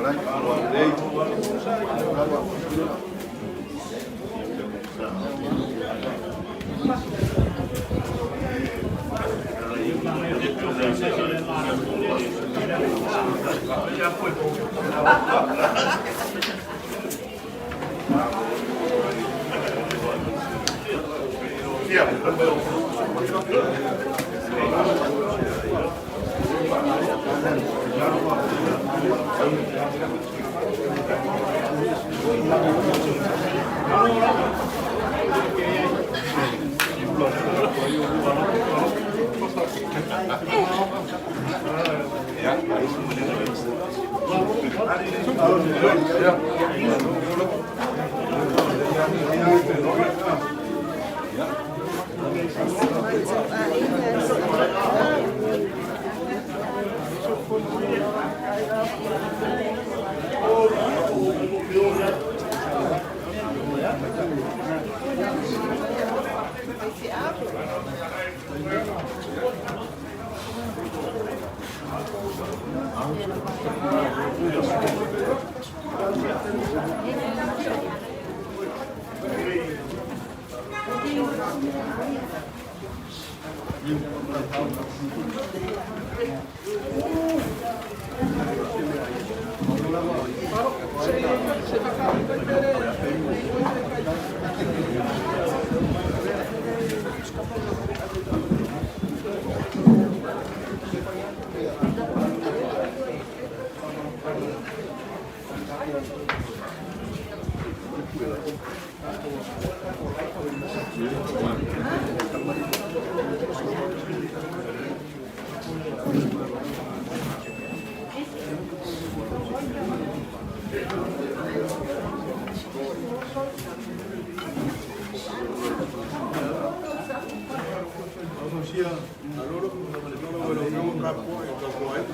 tapuai o tatou aiga.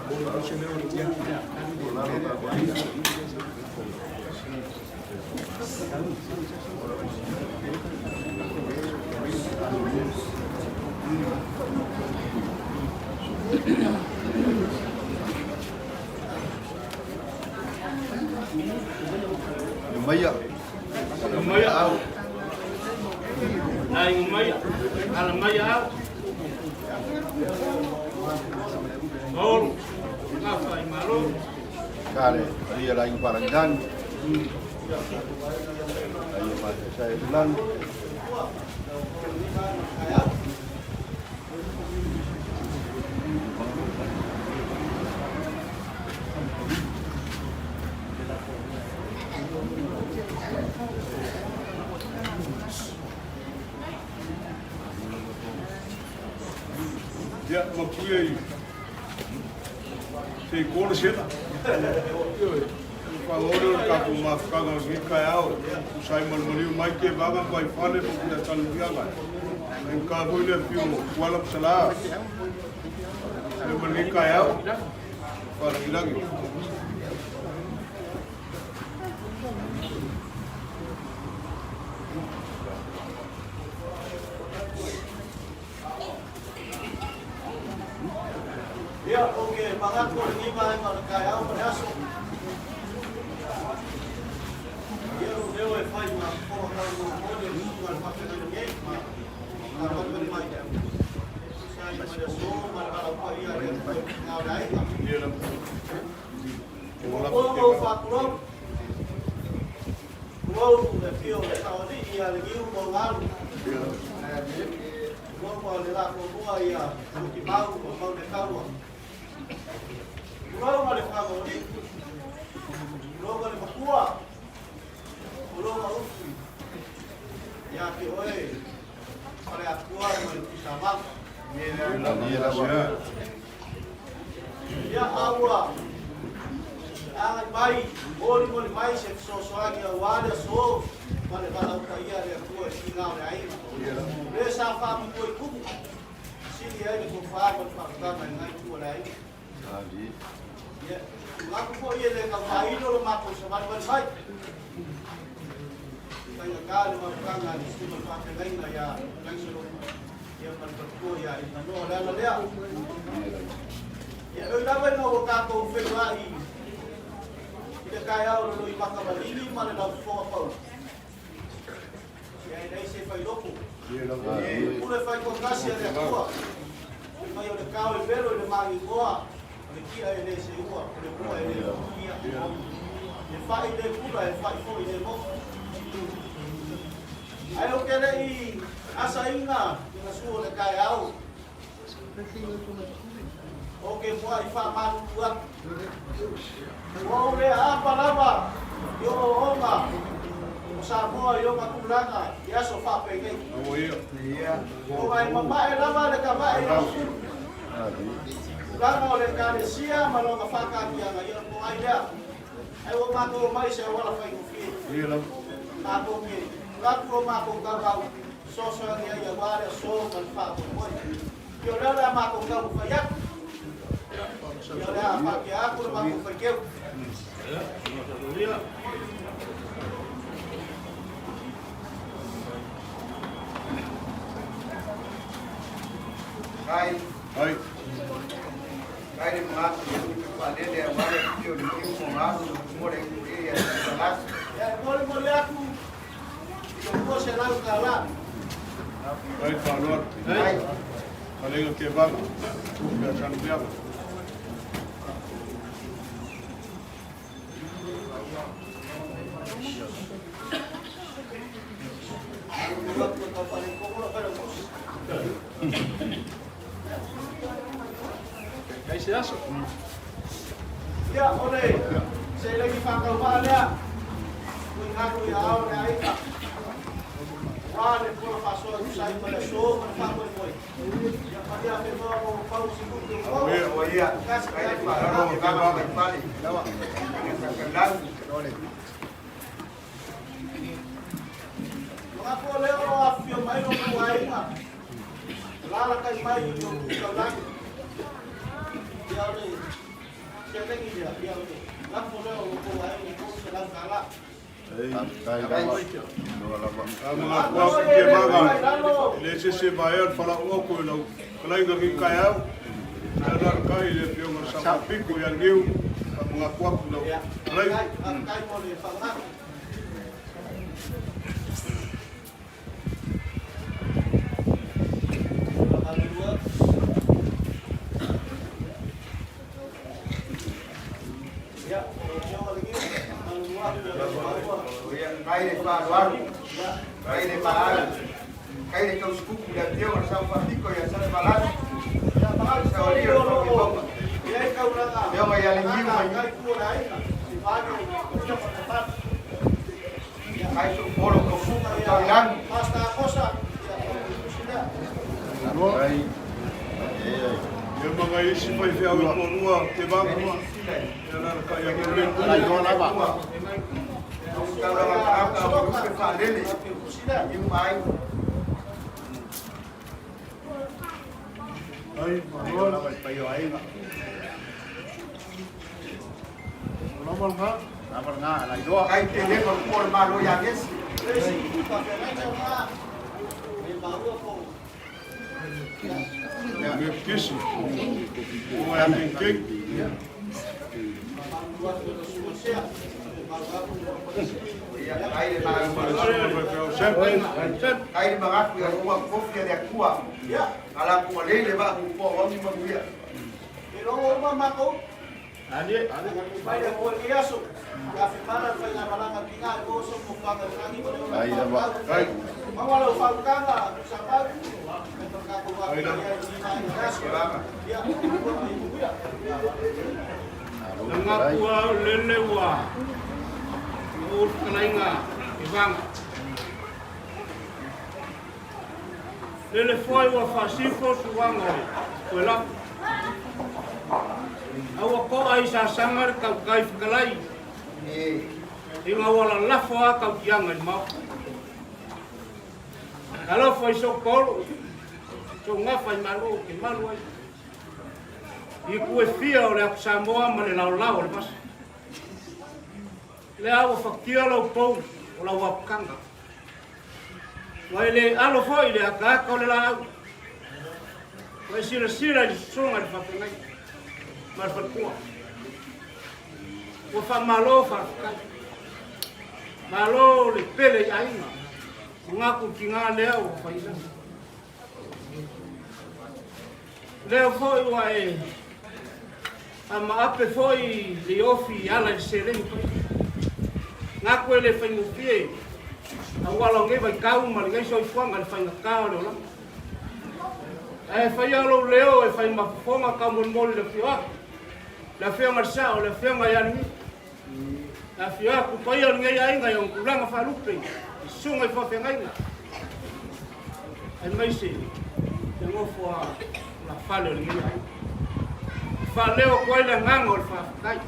Momoli foi se leo o le Maia. Maia au. Ai maia. Ala maia au. Olu. Ngafa i malo. Kare, ia la inga parangani. Ia ma sa e lan. Ia, mapuia i se i kō le sela. Whangore o le tatou mafutaga o lenei taeao, tusa ai ma le maliu mai Tevaga ma Vaifale ma Tuiatanuiaga. E ka foi le afio o Tuala ma Salā le ma lenei taeao, faalagilagi. Ia, o ke manatu o lenei vaega o le taeao ma le aso. Ia, o leo e fai ma fofoga taumolimoli o le susuga i le faafeagaiga nei ma faamalimali mai. Tusa ai ma le aso ma le valaau paia a le Atua i le tina o le aiga. Ua ou ou faatulou. Tulou le afio o le Saoalii ia Legiu ma Ugalu. Tulou ma le la toalua ia Lutimau ma Maunetaua. Tulou ma le Fagaoalii. Tulou ma le Matua. Tulou ma Ufi. Ia te oe Faleatua ma le Tuisamau. Ia a ua agai mai, molimoli mai se fesoasoani aua le aso ma le valaau paia a le Atua i tiga o le aiga. O le sa faamatua i tumu, sili ai le tofa ma le faautaga i lena itu o le aiga. Ia, manatu foi e le taufailo lo matou savalivali mai. Faigata le mafutaga a le susuga i le faafeagaiga ia Lancelot ia ma le faletua ia Inanoa. O le ala lea. Ia, e ui lava ina ua tatou feiloai i le taeao o le loimata maligi ma le laufofoga pau, ia e leai se failoto. Pule faitoatasi a le Atua, fai mai o le tao e velo i le magigoa, o le tia e le seua, o le mua e le lotogia. E fai le pula, e fai foi le loto. Ae ou te le i asaina i gasu o le taeao, ou te muai faamalulu atu. Ua ou le aapa lava i ooooga o Samoa i ona tulaga i aso faapenei. Ona e mamae lava le tavae i lona sulu. Tulaga o le Ekalesia ma lona faataatiaga, ia o le toai lea. Ae ua matou omai i se auala faigofie. Matou te atu lo matou tautau fesoasoani ai aua le aso ma le faamoemoe. Ia o lea o le a matou taumafai atu. Ia o le a faatea atu le matou faiteu. Ai. Ai. Ai le manatu i le upu faalele aua le afifio o le Niu mo Galu mo le Ikulia ia Tuisalasi. Ia e molimoli atu i le $200. Ai faaaloalo. Ai. Alega Tevaga. Pea Sanupeava. Ai se aso. Ia, o le seleni faatauvaa lea, tuuina atu i aao o le aiga, aua le pola faasoa e tusa ai ma le aso ma le faamoemoe. Ia, malia femoa mo pau si tupe o Ua ia, ai le faaaloalo Tevaga Vaifale. Manatu o lea o lo o afifio mai lo outou aiga, alalatai mai i lo outou taulagi. Ia, o le lafo lea o lo outou aiga e $300. Amagakuaku ke vaga le se se vaea le falaooko i lau fetalaiga lenei taeao. E alaalatai le Afioga i le Sao Faapito ia Leniu, faamagaku atu i lau fetalaiga. Faafetai mo le faamanatu. Kai le faaaloalo, kai le maau, kai le tausikupu i le Afioga i le Sao Faapito ia Salevalasi, Saolia o le Faavaivauga, Afioga ia Leniu mai kai soupolo tauilagi. Ia ma nai isi faifeau e toalua te vaga e alaalatai ia Leu. Taulaga tagata o lupe faalele, Leniu ma aiga. Ai, malo. Kai te leva o le Malo ia Gesi. Mekisi. O ia Kengkeng. Kai le Faifeau Sepe. Kai le magaku ia ua kofi ia le Atua. Ala kua lei le vaa kupoa wangi manuia. E logo uma matou. Mai le moe i aso. Ia fimana le faigamalaga tiga e mo so mo fanga i lagi ma le ona. Kai. Maua lau fautanga samau. E to kako wa i aso. Ia, ia. Na ngakua o lele ua o fetalaiga e vaga. Lele foi ua faasifo suaga o le lafo. A ua to'a i sasaga le tautai fetalai. Ina ua lalafo a tautiaga i le maota. Alofa i sou paolo, sou gafa i malo ou te malu ai. I itu e fia o le atu Samoa ma le laolao o le vasa. Lea ua fatia lau pou o lau aputaga. Ua e le alo foi i le ataata o le laau. Ua e silasila i le sosoga i le faafeagaiga ma le faletua. Ua faamalo faafetai. Malo le pele i aiga. Manatu tiga lea ua faila. Lea foi ua e amaape foi le iofi i ala i le seleni pai. Ngaku e le faigofie auala o nei vaitau ma lenei soifuaga le faigata o le olaga. Ae faia lou leo e fai mafofoga taumolimoli le afio atu. Le afioga i le Sao, le afioga ia Alii. Le afio atu paia o lenei aiga i ona tulaga faalupe i susuga i faafeagaiga. Aemaise le nofo a tulafale o lenei aiga. E faaleo atu ai le agaga o le faafetai.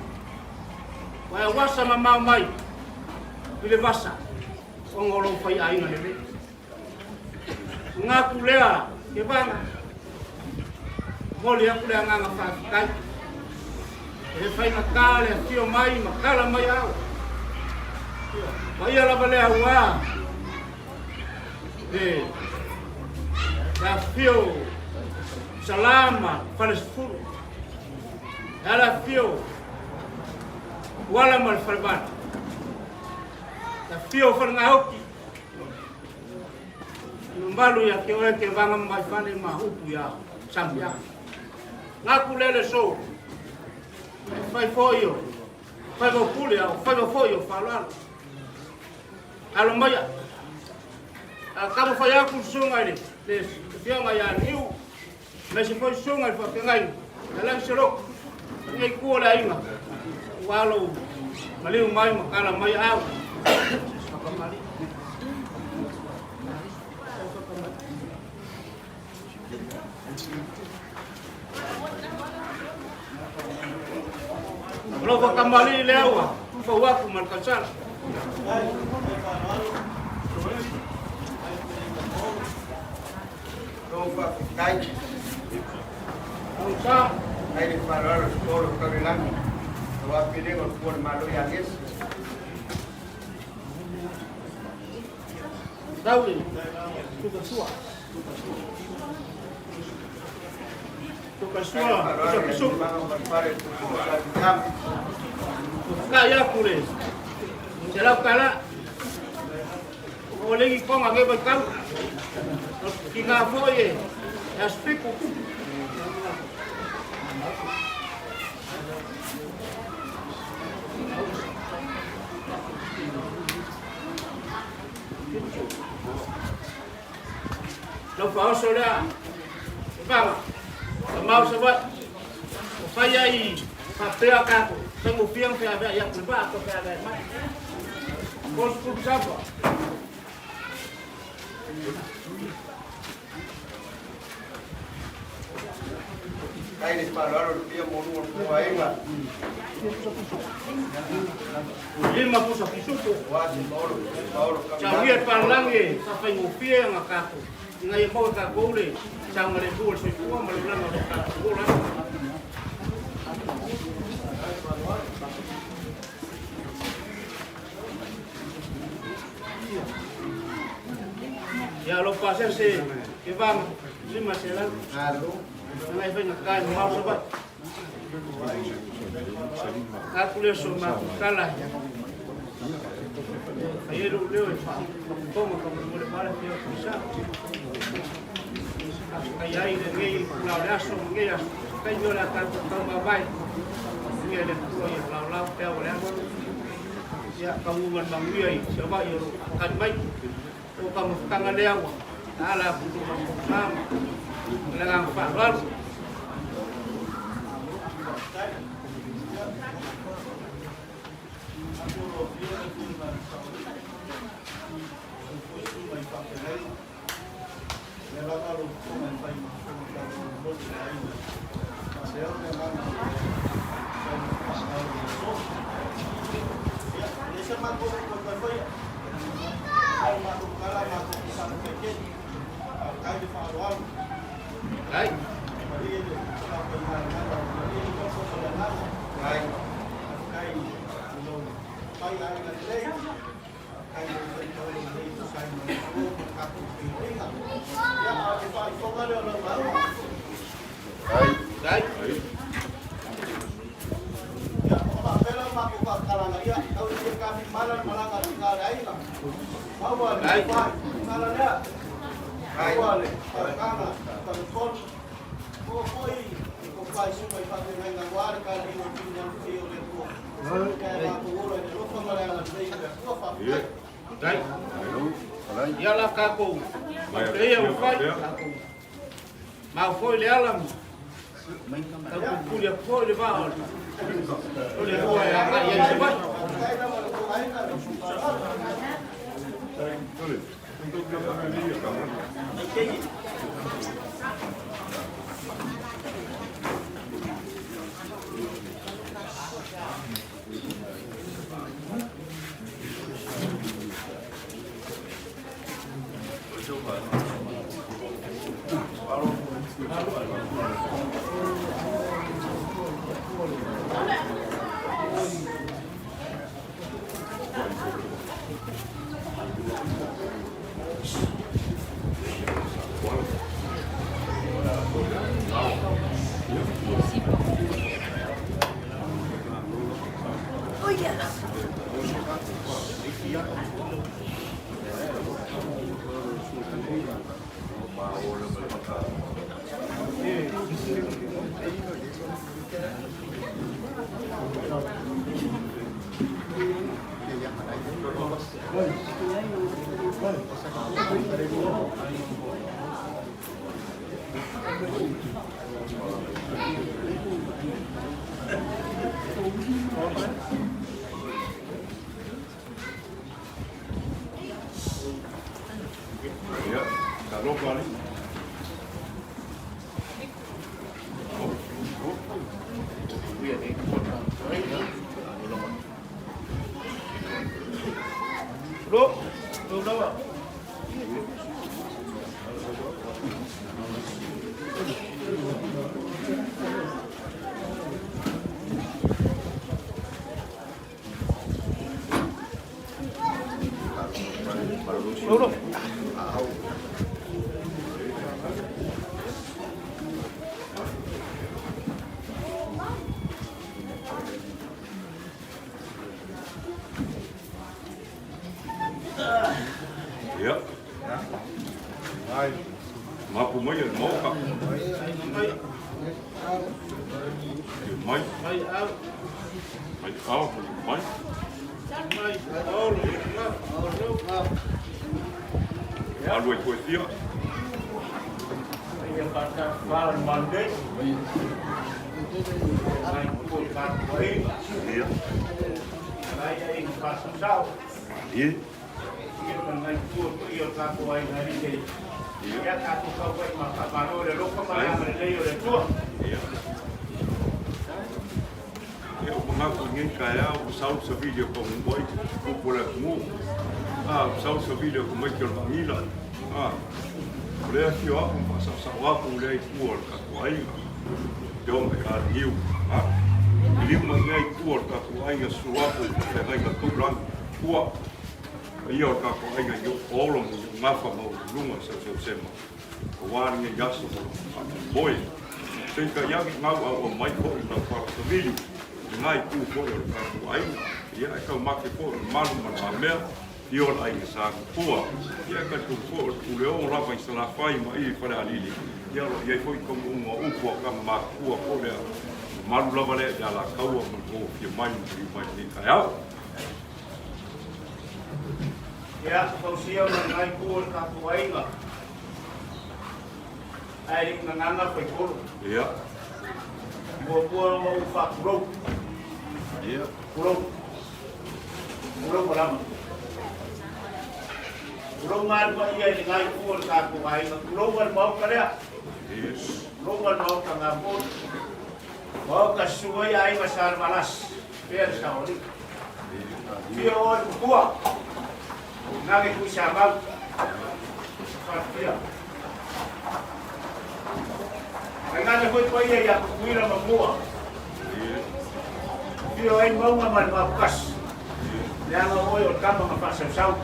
Ua e auasa mamao mai i le vasa ona o lou faiaiga lelei. Manatu lea ke vaga. Momoli atu le agaga faafetai. E faigata le afio mai ma tala mai au. Paia lava lea ua le afio Salama Falesefulu. E ala afio Uala ma le Falevale. Le afio Falegaoki. Mamalu ia te oe ke vanga mai fale ma upu ia Sampia. Ngaku lele so. Fai foi o. Fai mo pule au, fai mo foi o faaaloalo. Alo maia. A kamo fai aku susuga i le le afioga ia Niu, ma se foi susuga i le faafeagaiga, ia Lagi Seloko, lenei itu o le aiga, ua lou maliu mai ma tala mai au. Whakamali. O lou whakamali lea ua fau aku ma le kausala. Lou faafetai. Tausa. Kai le faaaloalo i le tolo tau le lagi. Aua pele o le fua o le Malo ia Gesi. Tau le tukasua. Tukasua, pusa Vaga ma Vaifale le Tupu o Sa Viliamu. Ka ia kule. Se lau kala. O lengi konga nge vai kau. Ki ngā foi e. E aspiku. Lau whaoso lea. E vanga. Ka mau sa vai. O whai ai whapea kākou. Whai mo whiang whea whea ia kule vaa ko whea whea mai. Ko skulu sapa. Kai le faaaloalo le pia molu o le Puaiga. Lima pusa kisupu. Aua se Paolo, Paolo Sauia Kamilani. e palangi e whawhaingofie nga kākou. Inga ia mau e kākou le saunga le pua le soifua ma le ulanga o le kākou ola. Ia lo pasea se ke vanga lima se lau. Nga i whainga kai mau sa vai. Kāku leo so māku kala. Ai e leo e whakonga ka mo le pala te o kusa. Kai ai le ngei lau le aso ngei aso. Kai no la ka ka ma vai. Ngei le tua i lau lau te o le aso. Ia ka mu man manguia i se vai o ka mai. O ka mo kanga le awa. Ala putu ma mama. Le ngang fa lalu. Ai. Ai. Ai. Ia la kākou. Ia o whai. Mau foi le ala. Tau pupuli a foi le vaa o le hoa e a ia i se vai. Ia, ka loko ali. Lo, lo lawa. mai. Mai au. Mai au, maliu mai. Mai, olo, olo. Alu ai koe fia. Ia whātata le Monday. Ngai ko tātou ai. Ia. Ngai ai i whāsausau. Ia. Ia ma ngai tua ko ia o tātou ai ngai te. Ia tātou kau ai ma whamano le loka ma le amare lei o le tua. Ia. Ia o mangaku i ngei kaeao o sau sa vili o ka ngoi upu le atunuu. A o sau sa vili o ka maiki o le maagila. A o lea afio aku ma faasaosao aku lea i tua o le tatou aiga. E o mai a liu. A liliu mai lea i tua o le tatou aiga susu aku i feagaiga taulagi. Tua paia o le tatou aiga i o'o olo ma i gafa ma uluga i sausausema. Auā lenei aso ma lona faamoemoe. Peitai ane gau auau mai foi lau fala savili i lena itu foi o le tatou aiga. Ia e taumate foi o le malu ma le mamea i o le aiga sa tupua. Ia e talitonu foi o le Puleogo lava i Salafai ma i Falealili. Ia o lo o i ai foi taunuuga o upu a tama matutua po lea mamalu lava lea i Alataua ma le tou afio mai ma maliu mai i lenei taeao. Ia, fausia ma lenai itu o le tatou aiga. Ae le i gagana faitolo. Ia. Muamua ua ou faatulou. Ia. Tulou. Tulou malama. Tulou malu paia i lenai itu o le tatou aiga. Tulou ma le maota lea. Ia. Tulou ma le maota Gaponi. Maota susu ai aiga sa le Valasi. Pea le saoalii. Fia oe pupua. Nage Tuisamau. Faafia. Tainane foi paia ia Tutuila ma Mua. Fia ai mauga ma le mapukasi. Leaga oe o le tama na faasausau.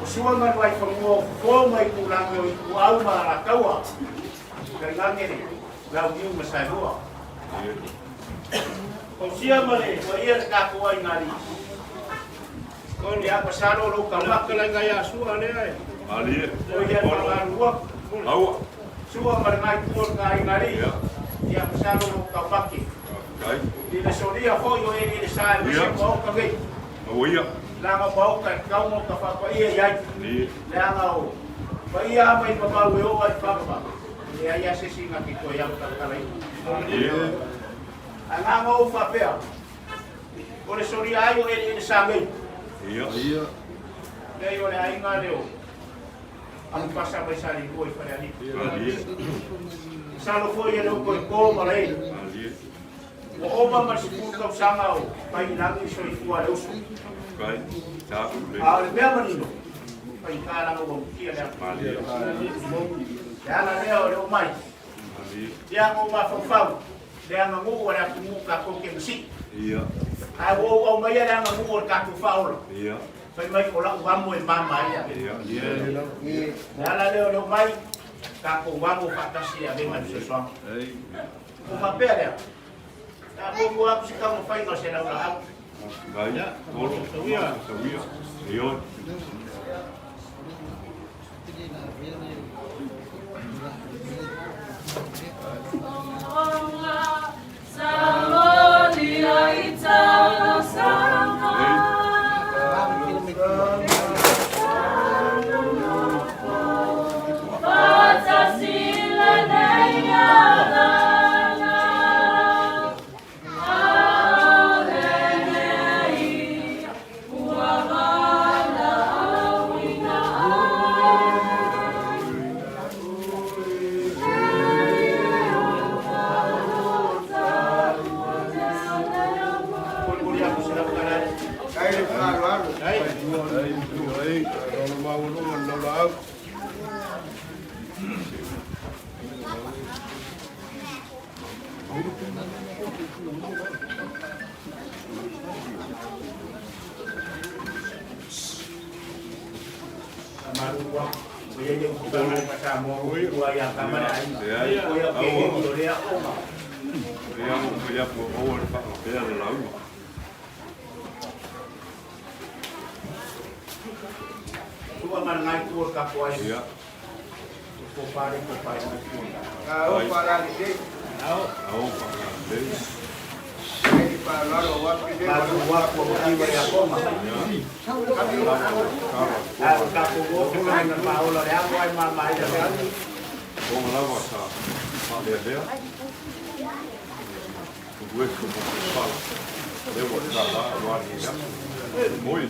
O sua ma le vaifanua o fofo ma itulagi o Ituau ma Alataua. Tainane le Launiu ma Saelua. Fausia ma le paia le tatou aiga alii. Ia masalo lou taumate. Fetalaiga ia Sua lea e. Malie. O ia le faamalulua. Aua. Sua ma le nai tua o le aiga alii. Ia. Ia masalo lou taumate. Faafetai. I le solia foi o eleele sa e Ia. mase maota nei. Aua ia. Leaga o maota e tatau ona faapaia i ai. Malie. Leaga o paia mai mamau e oo ai faavavau. E leai lava se isi na te toe autautalaina. Malie. Ae na ona ou faapea, o le solia ai o eleele sa nei. Ia. Leai o le aiga lea o Alupasa mai Salelua i Falealili. Malie. Masalo foi e le o toe po ma le. Malie. Ua ova ma le 10 tausaga o Pailagi i soifua le uso. Faafetai. Tapu le. A o le mea manino, faigata lava ua mutia le atu. Malie. Le ala lea o le omai, Malie. leaga o mafaufau, le aganuu a le atunuu tatou te masii. Ia. Ae ua ou aumaia le aganuu o le tatou faaola. Ia. Fai mai o lau amo e mama ai le avega. Ia. Le ala lea o le omai, tatou amo faatasi le avega i le fesoasoaga. Ua faapea lea, o le a muamua atu se taumafaiga o se laulaau. Faafetai. Olo. Sauia. Ioe. Molimoli atu se lautala. Kai le faaaloalo. Ai, o le maualuga o le laulaau. Faamalulu atu, ua i ai le upu tagata Samoa ua ia tama le aiga. Leai. O ia ke Aua. o lea oma. Ia mo ia po aua le faapea le lauga. Tua ma le ngai tua o le tatou aiga. Ia. Ko pare ko pai mai tua. A o faalalelei. Ao fa'agalelei. Matou aku o iwa ia koma. A o tatou o te mai na maola le amo ai ma mai le amo. Tonga lava sa fa'alealea. Uefu mo ke pala. Lea ua kālā auā lenei aso. Moi.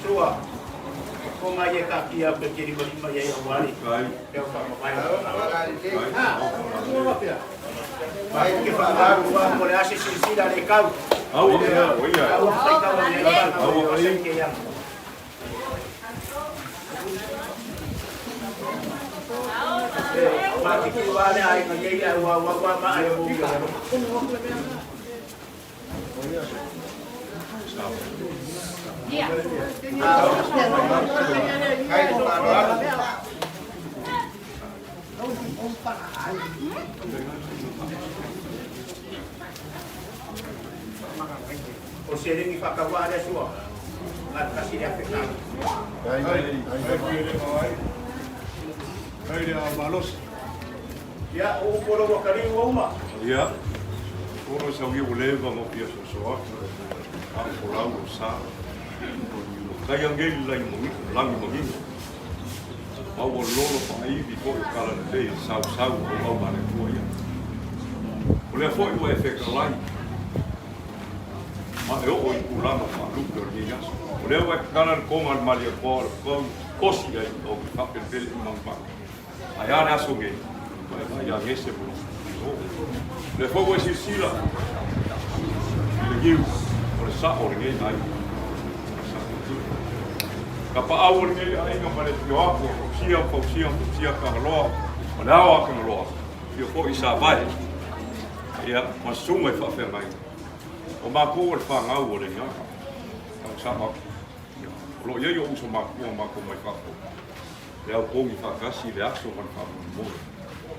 Sua. Ko mai e ka kia pe kiri mari mai ai awari. Ke o fa mai. Ha. Mai ke fa wa mo le ase sisila le kau. Au ia, o ia. Au sai kau le Au au ai. sai ke ia. Ma ki ki wa le ai ka ia wa wa wa ma ai mo ka. O se ringi whakawa le sua. Ngā kasi le awheka. Ai, ai, ai, ai le ao malosi. Ia, o upolo wa kari ua uma. Ia. Olo sa ia ua leva ma pia sosoa. A o lau o sa. O kai angeli lai mangi, lagi mangigo. Ma ua lolo fa'aivi fo'i o kala lelei e sausau o au ma le Atua ia. O lea fo'i ua e fetalai ma e oo i tulaga fa'alupe o lenei aso. O lea ua e tatala le koga a le Malietoa o le kou kosi ai o fa'apelepele i magumagu. Ae a le aso nei, ua e vaai ia Gese ma lona O lea foi ua e silasila i le niu o le sa'o o lenei aiga. Ka paau o lenei aiga ma le afio atu o Fausia ma Fausia ma Fausia Kagaloa ma le ao a Kagaloa, afio foi i Savae, ia, ma susuga i faafeagaiga. O makou o le fanau o Leiaga, tau sa'o atu. Ia, o lo o i ai o'u uso makua ma makou mai fafo, le au kogi faatasi i le aso ma le faamoemoe,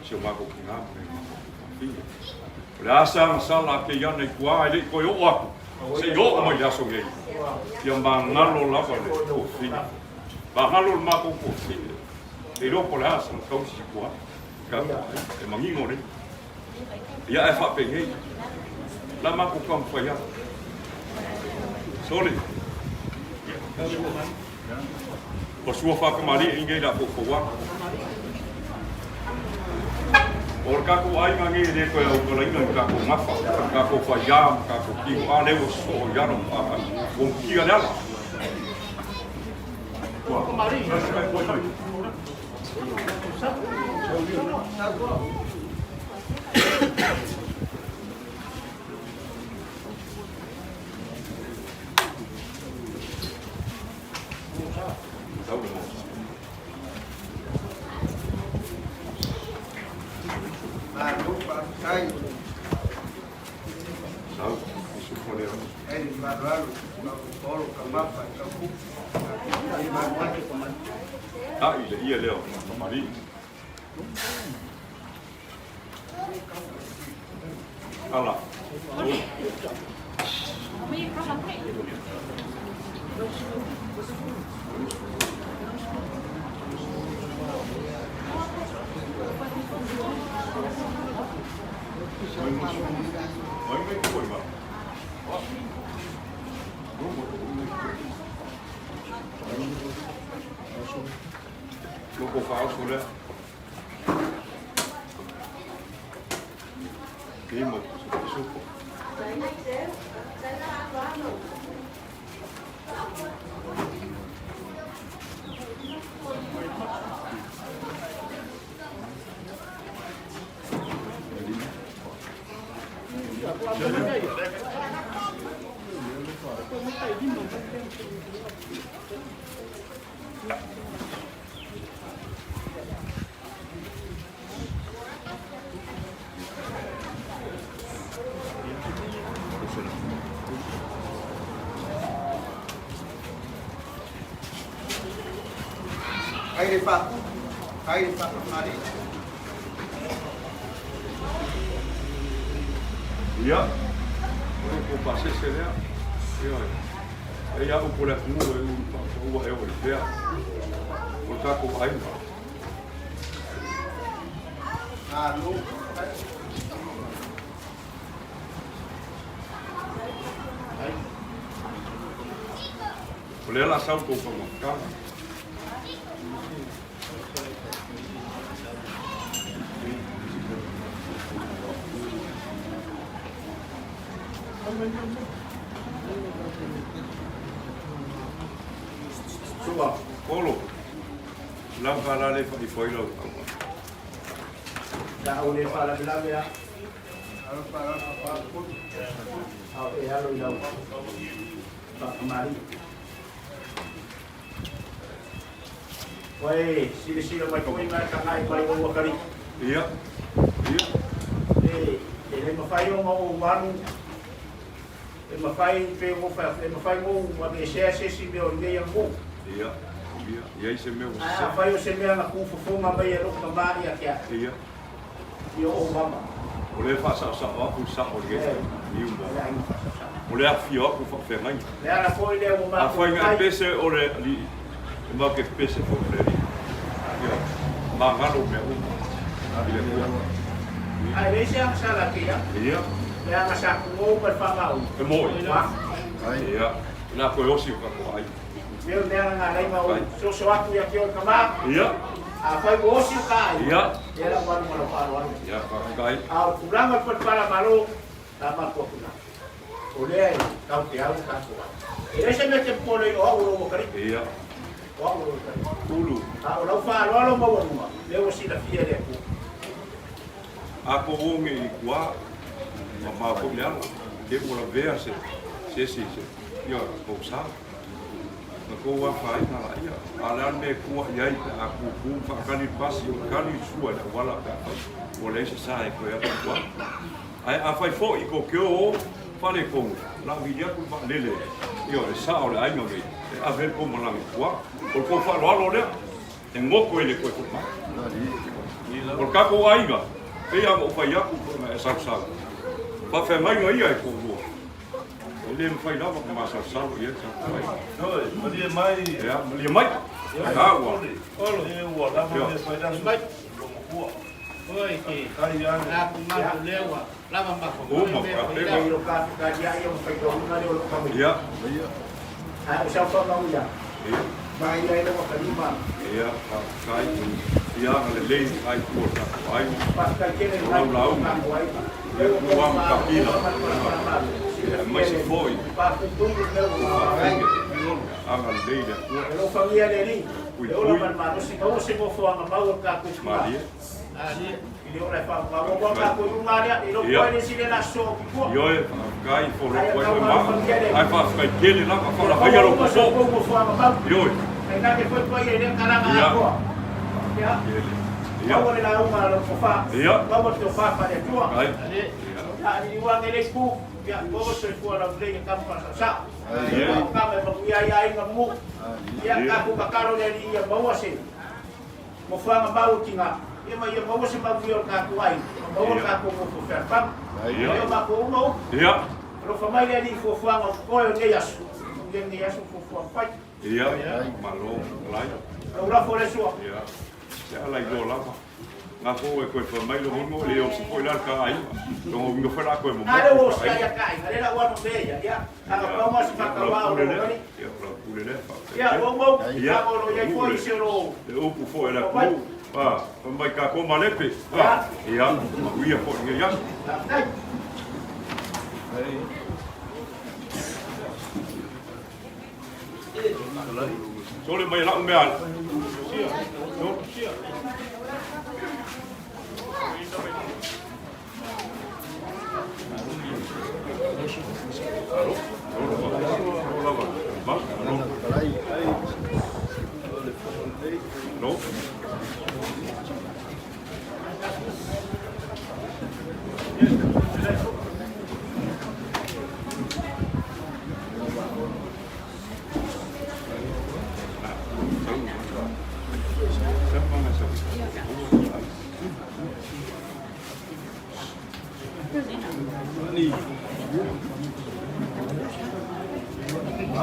si o makou tinā ma nai o makou tuafafine. O le a sa gasala a kei ana i tuā e le i toe oo atu, se i oo mai le aso nei, ia magalo lava le tuafafine. Magalo le makou tuafafine, le iloa po o le a sana tausi i tuā, tatou aiga, e manino nei. Ia ae faapenei, la matou taumafai atu. Sole. O sua faakamali'i lenei le a foufou atu. O le tatou aiga nei e le toe aukalaina i tatou gafa, tatou faiā ma tatou tino, a lea ua sosoo i alo ma faatasi, ua mutia le ala. Ua, Malo faafetai. Ai le faaaloalo lau Olo Kamafa i lau kupu. Ta'i le ia lea o Kamali'i. Ala. Loko fa'aoso lea. Lima supo. Ai le faakupu, ai le faakamali'i. Ia, o le pasese lea. Ioe. E ia upu o le atunuu e ulu faapaua e oo i fea. O le tatou aiga. O lea la sau tou faamatalaga. Su'a, Olo, lau faalale faaifoai lau aua. Sa ou le faalavelave a. A o e alo i lau faakamali'i. Ua e silasila mai foi ma e tagai mai ou akalii. Ia, ia. E, e le mafai ona ou alu, e mafai pe ua ou fai atu, e mafai ona ou aveesea se isi mea o lenei aganuu. Ia, ia, i ai se mea ua Ae sese. afai o se mea na tufofoga mai e lou tama ia te au. Ia. I o ou mama. O lea e faasaosao atu le sao o lenei niu mo. O lea e afifio atu faafeagaiga. Le ala foi lea ua matou Afai na e pese o le alii, e matou te pese foi i le alii. Ioe, magalo mea uma i le Atua. Ae leai se agasala a kēia. Ia. Le agasa kugou ma le faamaoni. E moni. Ia, o le a toe osi o tatou aiga. Mea o mea na nai ma ou soso atu ia te oe tama. Ia. Afai ua osi o ka ai. Ia. Ia lau alu ma lau faaaloalo. Ia, faafetai. A o le tulaga o le palapala malo, sa matou atu na. O lea e tau te au tatou ai. E leai se mea te popole ai o au o lou atalii. Ia. O au o lou atalii. Ulu. A o lau faaaloalo maualuga, lea ua silafia e le Atua. A ko oge i tua, mamao foi le ala, te ua lavea se se isi se ia kou sa. Na kou afaina laia, a o le a le mea e tua i ai pe a kūkū ma faakali le pasi, o le kali le sua i le auala pe afai ua leai se sa e toe atu i tua. Ae afai foi i ko ke o faaletonu, o le a vili atu le vaalele, ioe, le sa o le aiga nei, e ave ai le tou malaga i tua. O le tou faaaloalo lea. E goto e le toe foi mai. O le tatou aiga, pei lava ona ou fai atu e salusau, faafeagaiga ia e toalua. E le mafai lava ona masalosalo i ai le tatou aiga. Ioe, malie mai. Ia, malie mai. A ua. Le ua lava mea fai le aso lou matua. Oi, ke Kai ane. la ku matou lea ua lava matou Uma, faapea. Ia. Ia. Ia, faafetai. Ia agalelei i ai tua o le tatou aiga. O lau lauga, ia tua ma kapila, aemaise foi o faafeine. Agalelei le Atua. Puipui. Malie. Ia. Ioe, faafetai, follow ai foi ma. Ae faafetai tele lava, faalafaia lou popo. Ioe. Ia. Tele. Ia. Ia. Ai. Ia. Ia. Mofoaga mau o tina, ia ma ia maua se manuia o le tatou aiga, ma maua le tatou nofo fealofani. Lea o matou uma upu. Alofa mai le Alii i fuafuaga o totoe o lenei aso, manuia lenei aso fuafuaga fai. Ia, malo, lai. Lau lafo lea sua. Ia, se ala i loa lava. Nga fou e koe wha mai lo ingo, le o se foi la ka aiga. Lo ingo foi la koe mo. A lea ua osi ai a ka aiga, lea la ua ano mea ia, ia. Aga pau ma se whakawā o lo kari. Ia, o lau pule lea, whaafetai. Ia, ua mau, ka o lo iai foi se o lo. Le upu foi le atunuu. Ah, fai mai kākou malepe. Ah, ia, manuia foi lenei aso. Faafetai. Sole mai lau mea. Alo, alo lava. Ma, alo. Alo.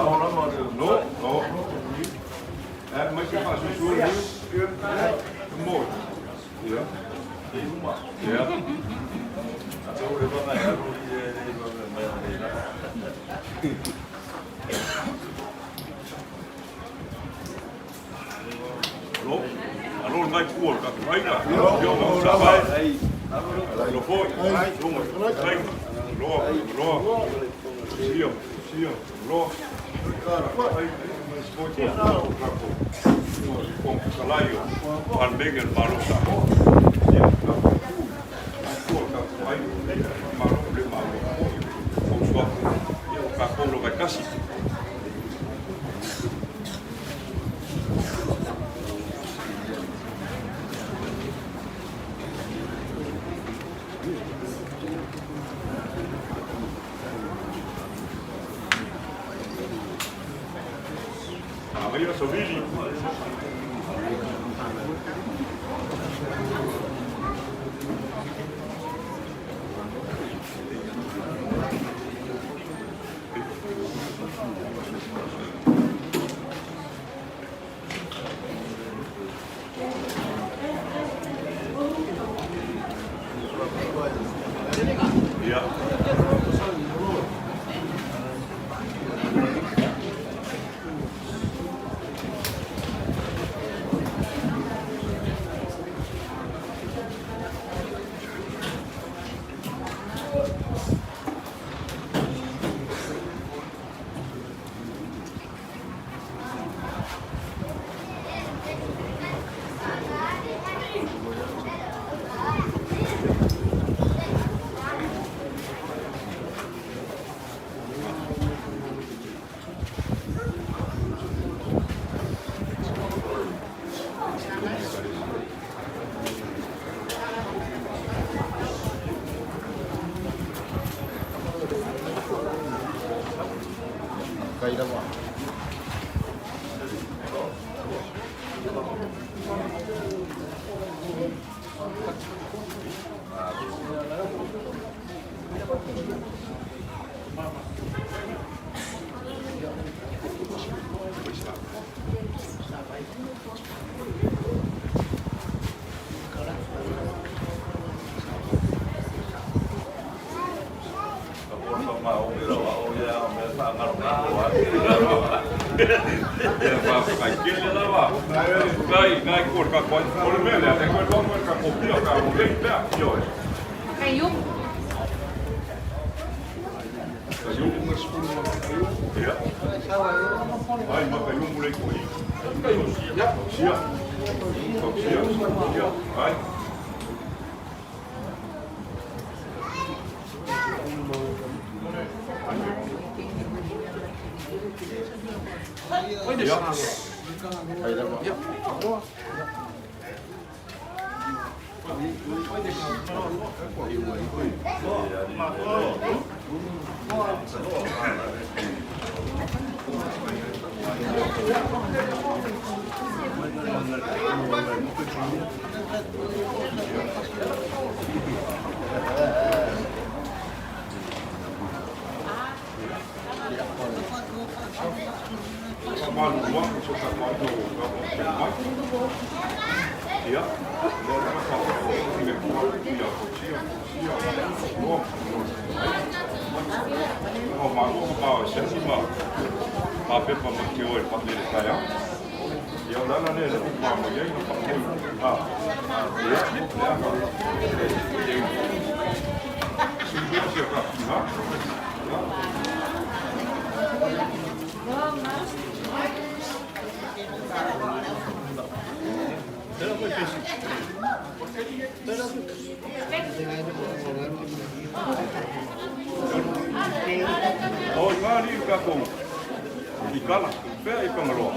No, no. Mai se faasusua le niu. Mo. Ia. Ia. Alo, alo ngai kua ka aiga. Yo ma sa vai. Lo foi. Lunga. Ai. Loa, loa. Sia, sia, loa. Ai, mai foi ko ka ko. Ko salaio. Al megen malo sa. Sia, ka ku. Kua ka ai. Malo le malo. Ko sua. Ia ka ko lo vai kasi. Maria Savili. Ia. Ia fa kai kele lava. Kai ngai ko ka ko o le mele te ko ko ka ko pia ka o le pea io. Kayu. Kayu. Ia. Ai ma kayu mule ko i. Kayu sia. Sia. Sia. Sia. Ai. Ia. Malu so ka ko no ka ko mai. Ia. Le ka ka ko ni ko ia ko sia sia. No. O ma o ma o se si ma. Ma pe pa ma ke o e pa le ka ya. Ia la la le le ma mo ye no pa mo. Ha. Ia. Ia ka. Si si ka. Ha. O i ngā ni ka kou. I kala, pea i pangaloa.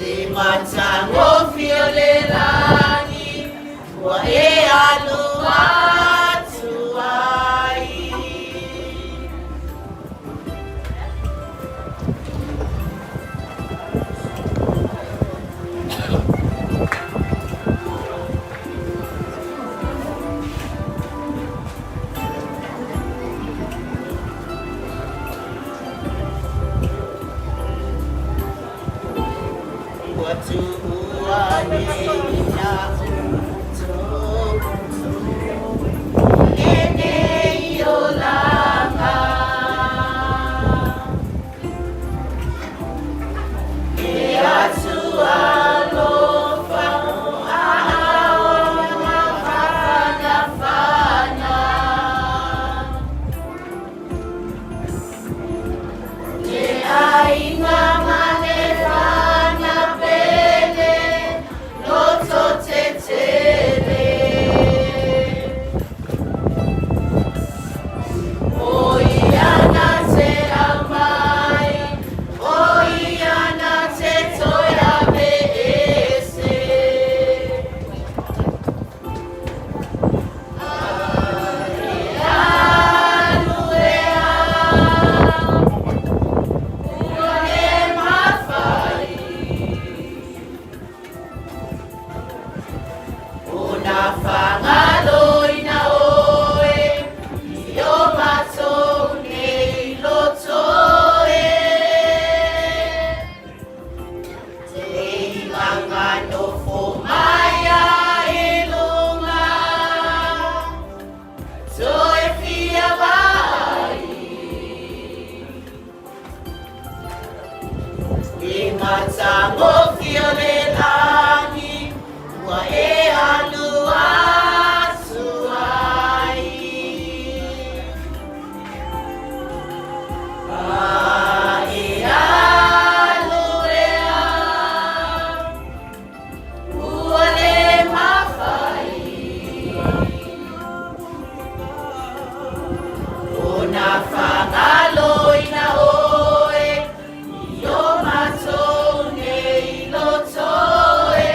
Le matagofie o le lagi ua e alu atu ai. Ua tuua nei na outou lenei olaga. Le Atua alofa aao mafanafana. Le aiga ma le fana pele loto tetele. O ia na te aumai, o ia na te toe aveese. E alu e a, ua le mafai. Ona faagaloina oe i o matou nei loto e. Seiaga nofo mai ai i luga, toe fia vaai. Le matagofie o le lagi ua e alu atu ai. A e alu e a, ua le mafai. Ona faagaloina oe i o matou nei loto e.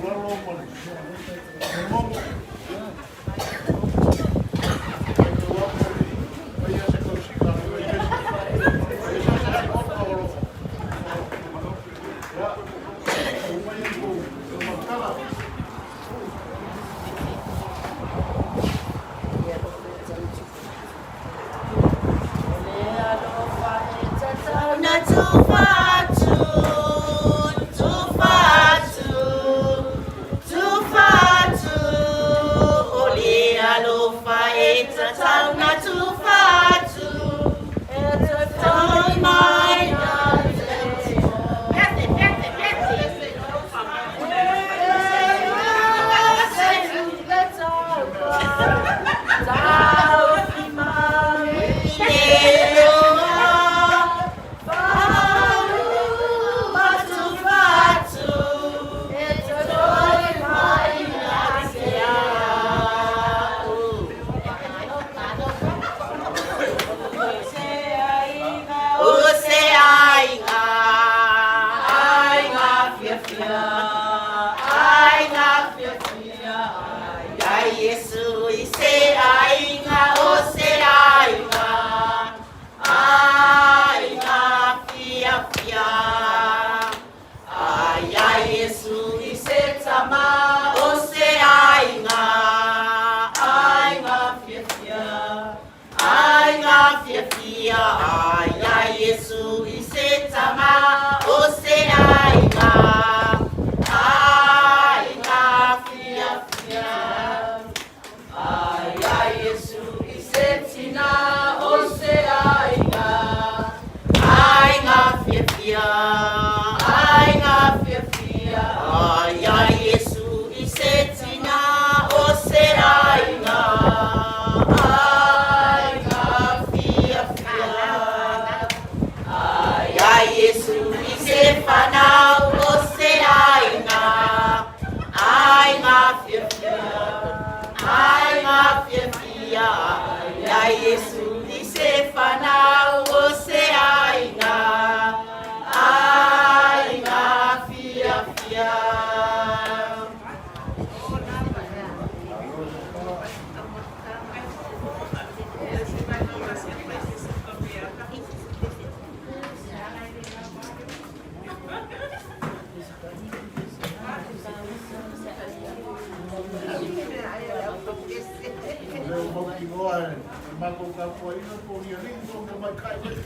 tuualalo ma le momomo. Faia se tausiga a le Vaifesi. E se se maota o lo Ia, mai i matala. Na tufatu, tufatu, tufatu, o le alofa e tatau na tufatu, e tatau mai na te. Pete, pete, pete. O se aiga, aiga fia fia, aiga fia fia, ai Yesu i se aiga, o se aiga, aiga fia fia. Ai ai Yesu i se tama, o se aiga, aiga fia fia. Aiga fia fia, ai ai Yesu i se tama, o se aiga, aiga fia fia. Ai ai Yesu i se tina, o se aiga, aiga fia fia, aiga fia fia. Ai ai Yesu i se tina, o se aiga, aiga fia fia. Ai ai Yesu i se whanau o se aiga, aiga fia fia, aiga fia fia. Ai ai Yesu i se whanau o se aiga, aiga fia fia. O leo mautinoa e matou tapuaiga po o ia alii po o mea maika'i mai te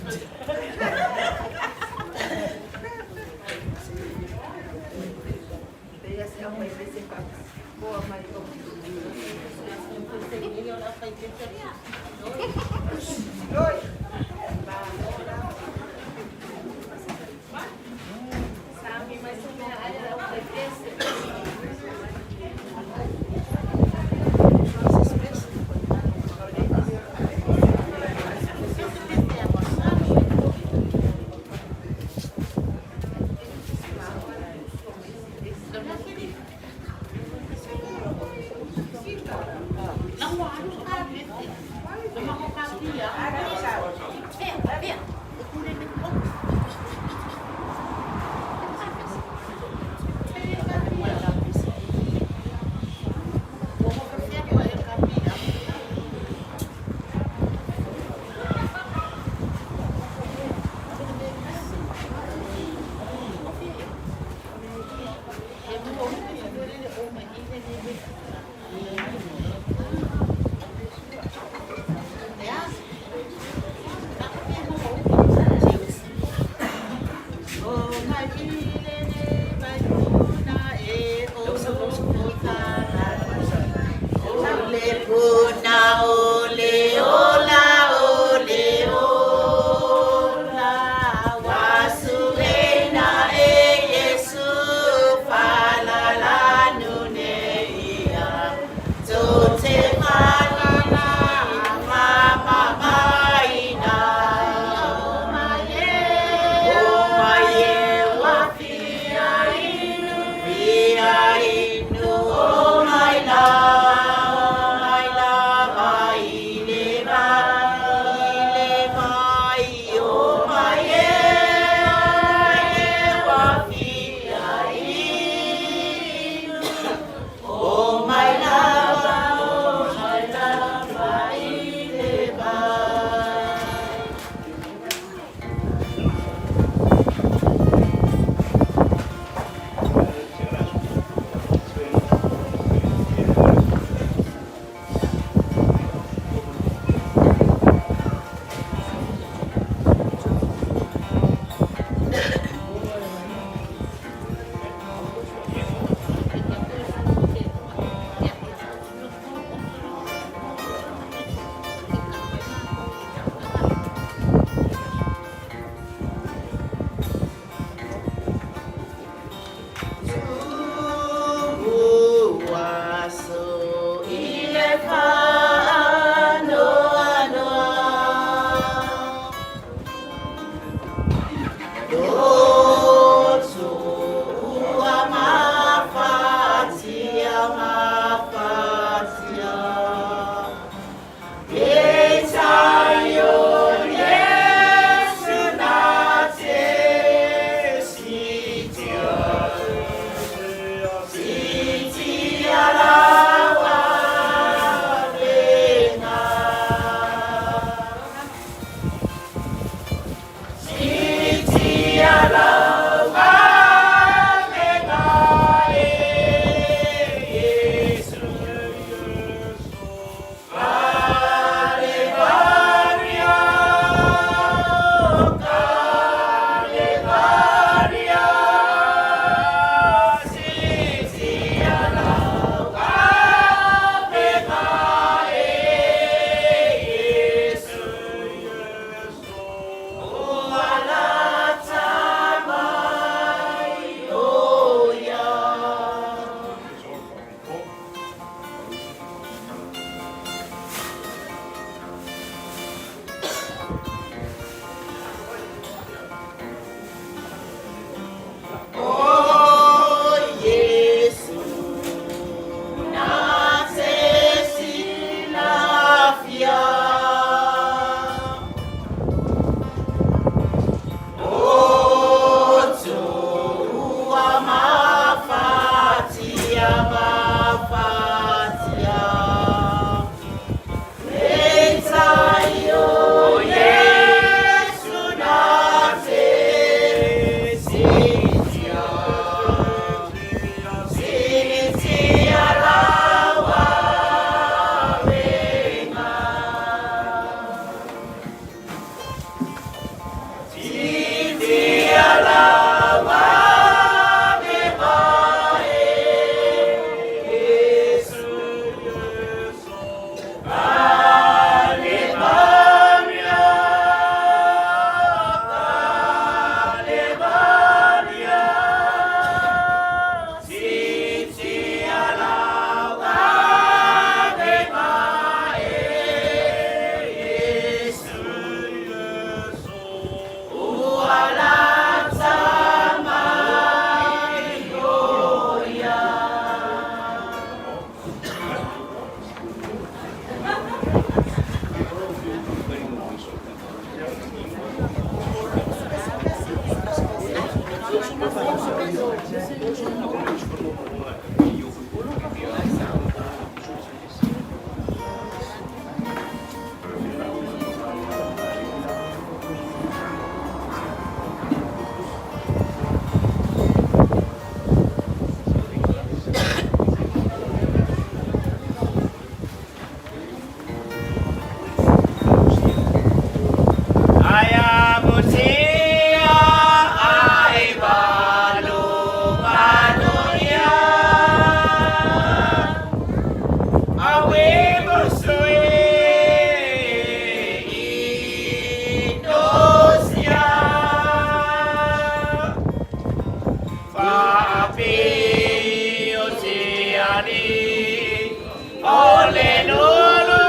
alii o le lulu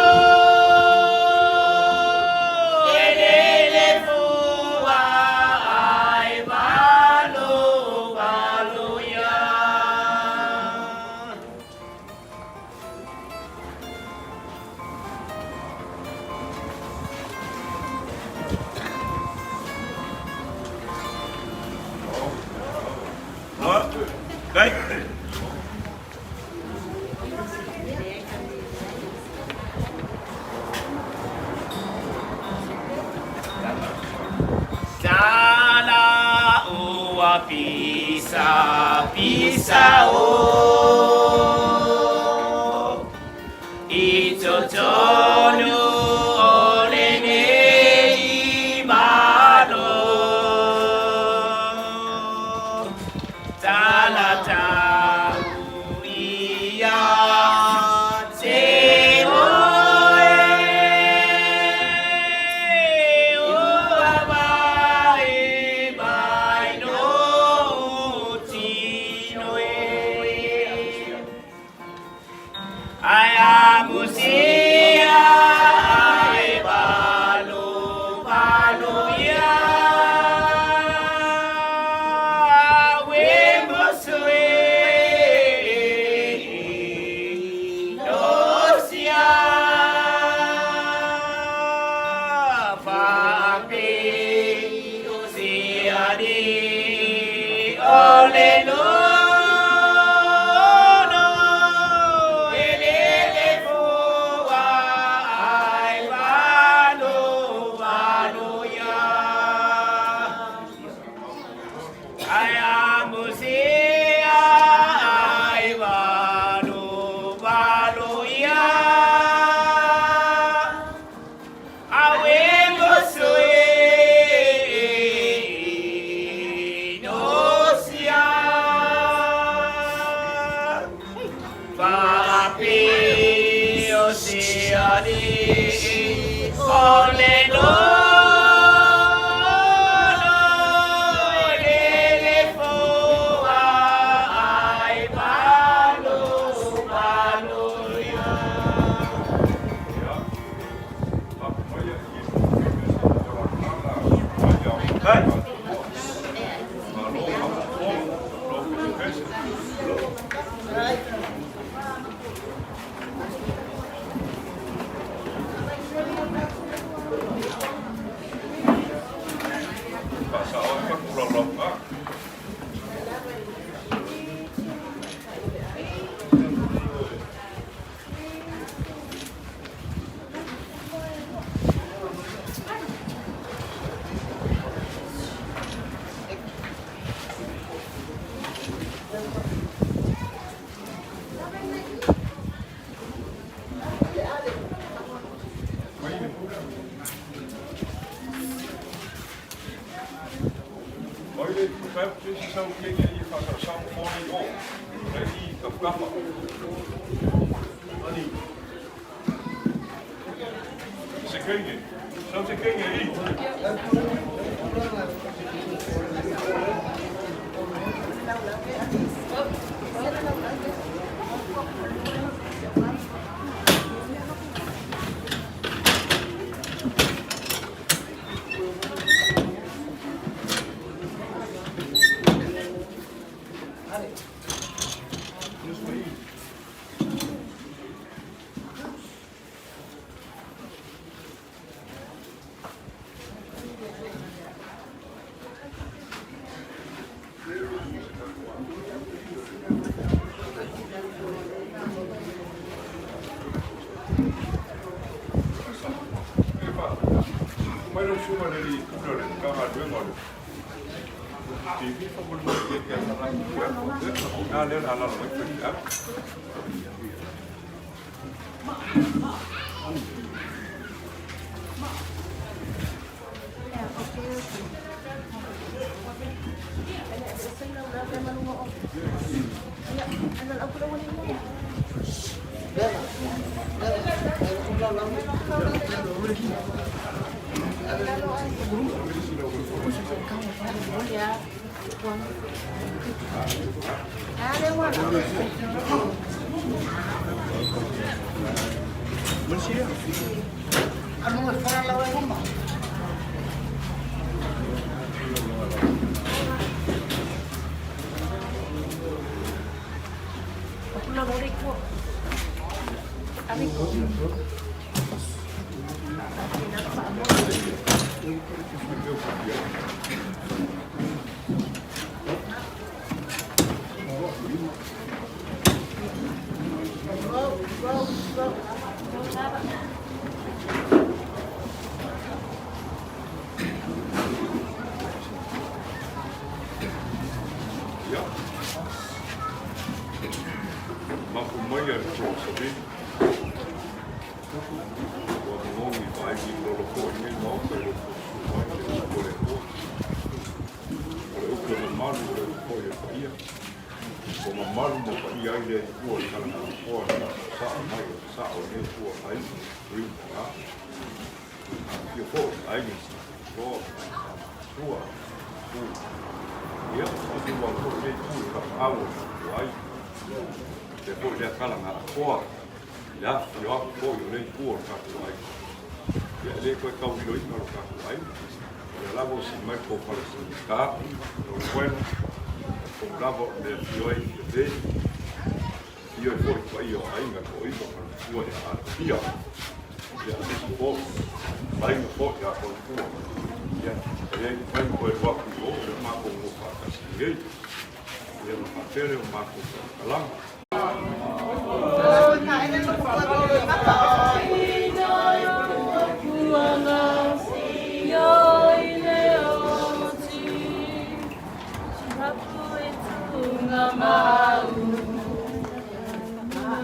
e lele fua ai malu malu ia. Đấy. Tala ua pisa pisa o I totonu o lenei malo Tala tau ia te oe Ua mai mai no tino e Ai amusia ai malu malu ia We musue no sia Fa si ali o le lolo e lele fua ai malu malu ia Ai amusia ai malu malu ia Awe musue no sia Fa o si ali o le lolo e lele fua ai malu malu ia. Đấy. Ia. Mapu mai a le Savini. Ua magogi vaai lolo foi nei maota i lo su mai le upu o le Atua. O le upu e mamalu o le upu foi e paia. Ua mamalu ma paia ai le Atua i kalagalafoa na saa mai o saa o nei tua ai ui ma fia foi aiga sa loa tua tu. Ia, o tua foi nei tu i ka au o ai. Te foi lea kalagalafoa. Ia, fio aku foi o nei tua o le tatou ai. Ia, le koe kau ilo ina lo tatou ai. Ia lava o si mai ko pala si ka, no le koena. Ko lava o mea fio ai fio te. Fio ai foi pa ia o ainga ko iwa ka tua e a fia. Ia, nisi po, ainga po ia ko tua. Ia, e ei mai ko e waku i o, le mako ngō whakasi ngei. Ia, no whapere o mako kalanga.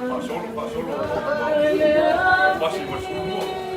Pasolo, pasolo. Pasi ma sulu.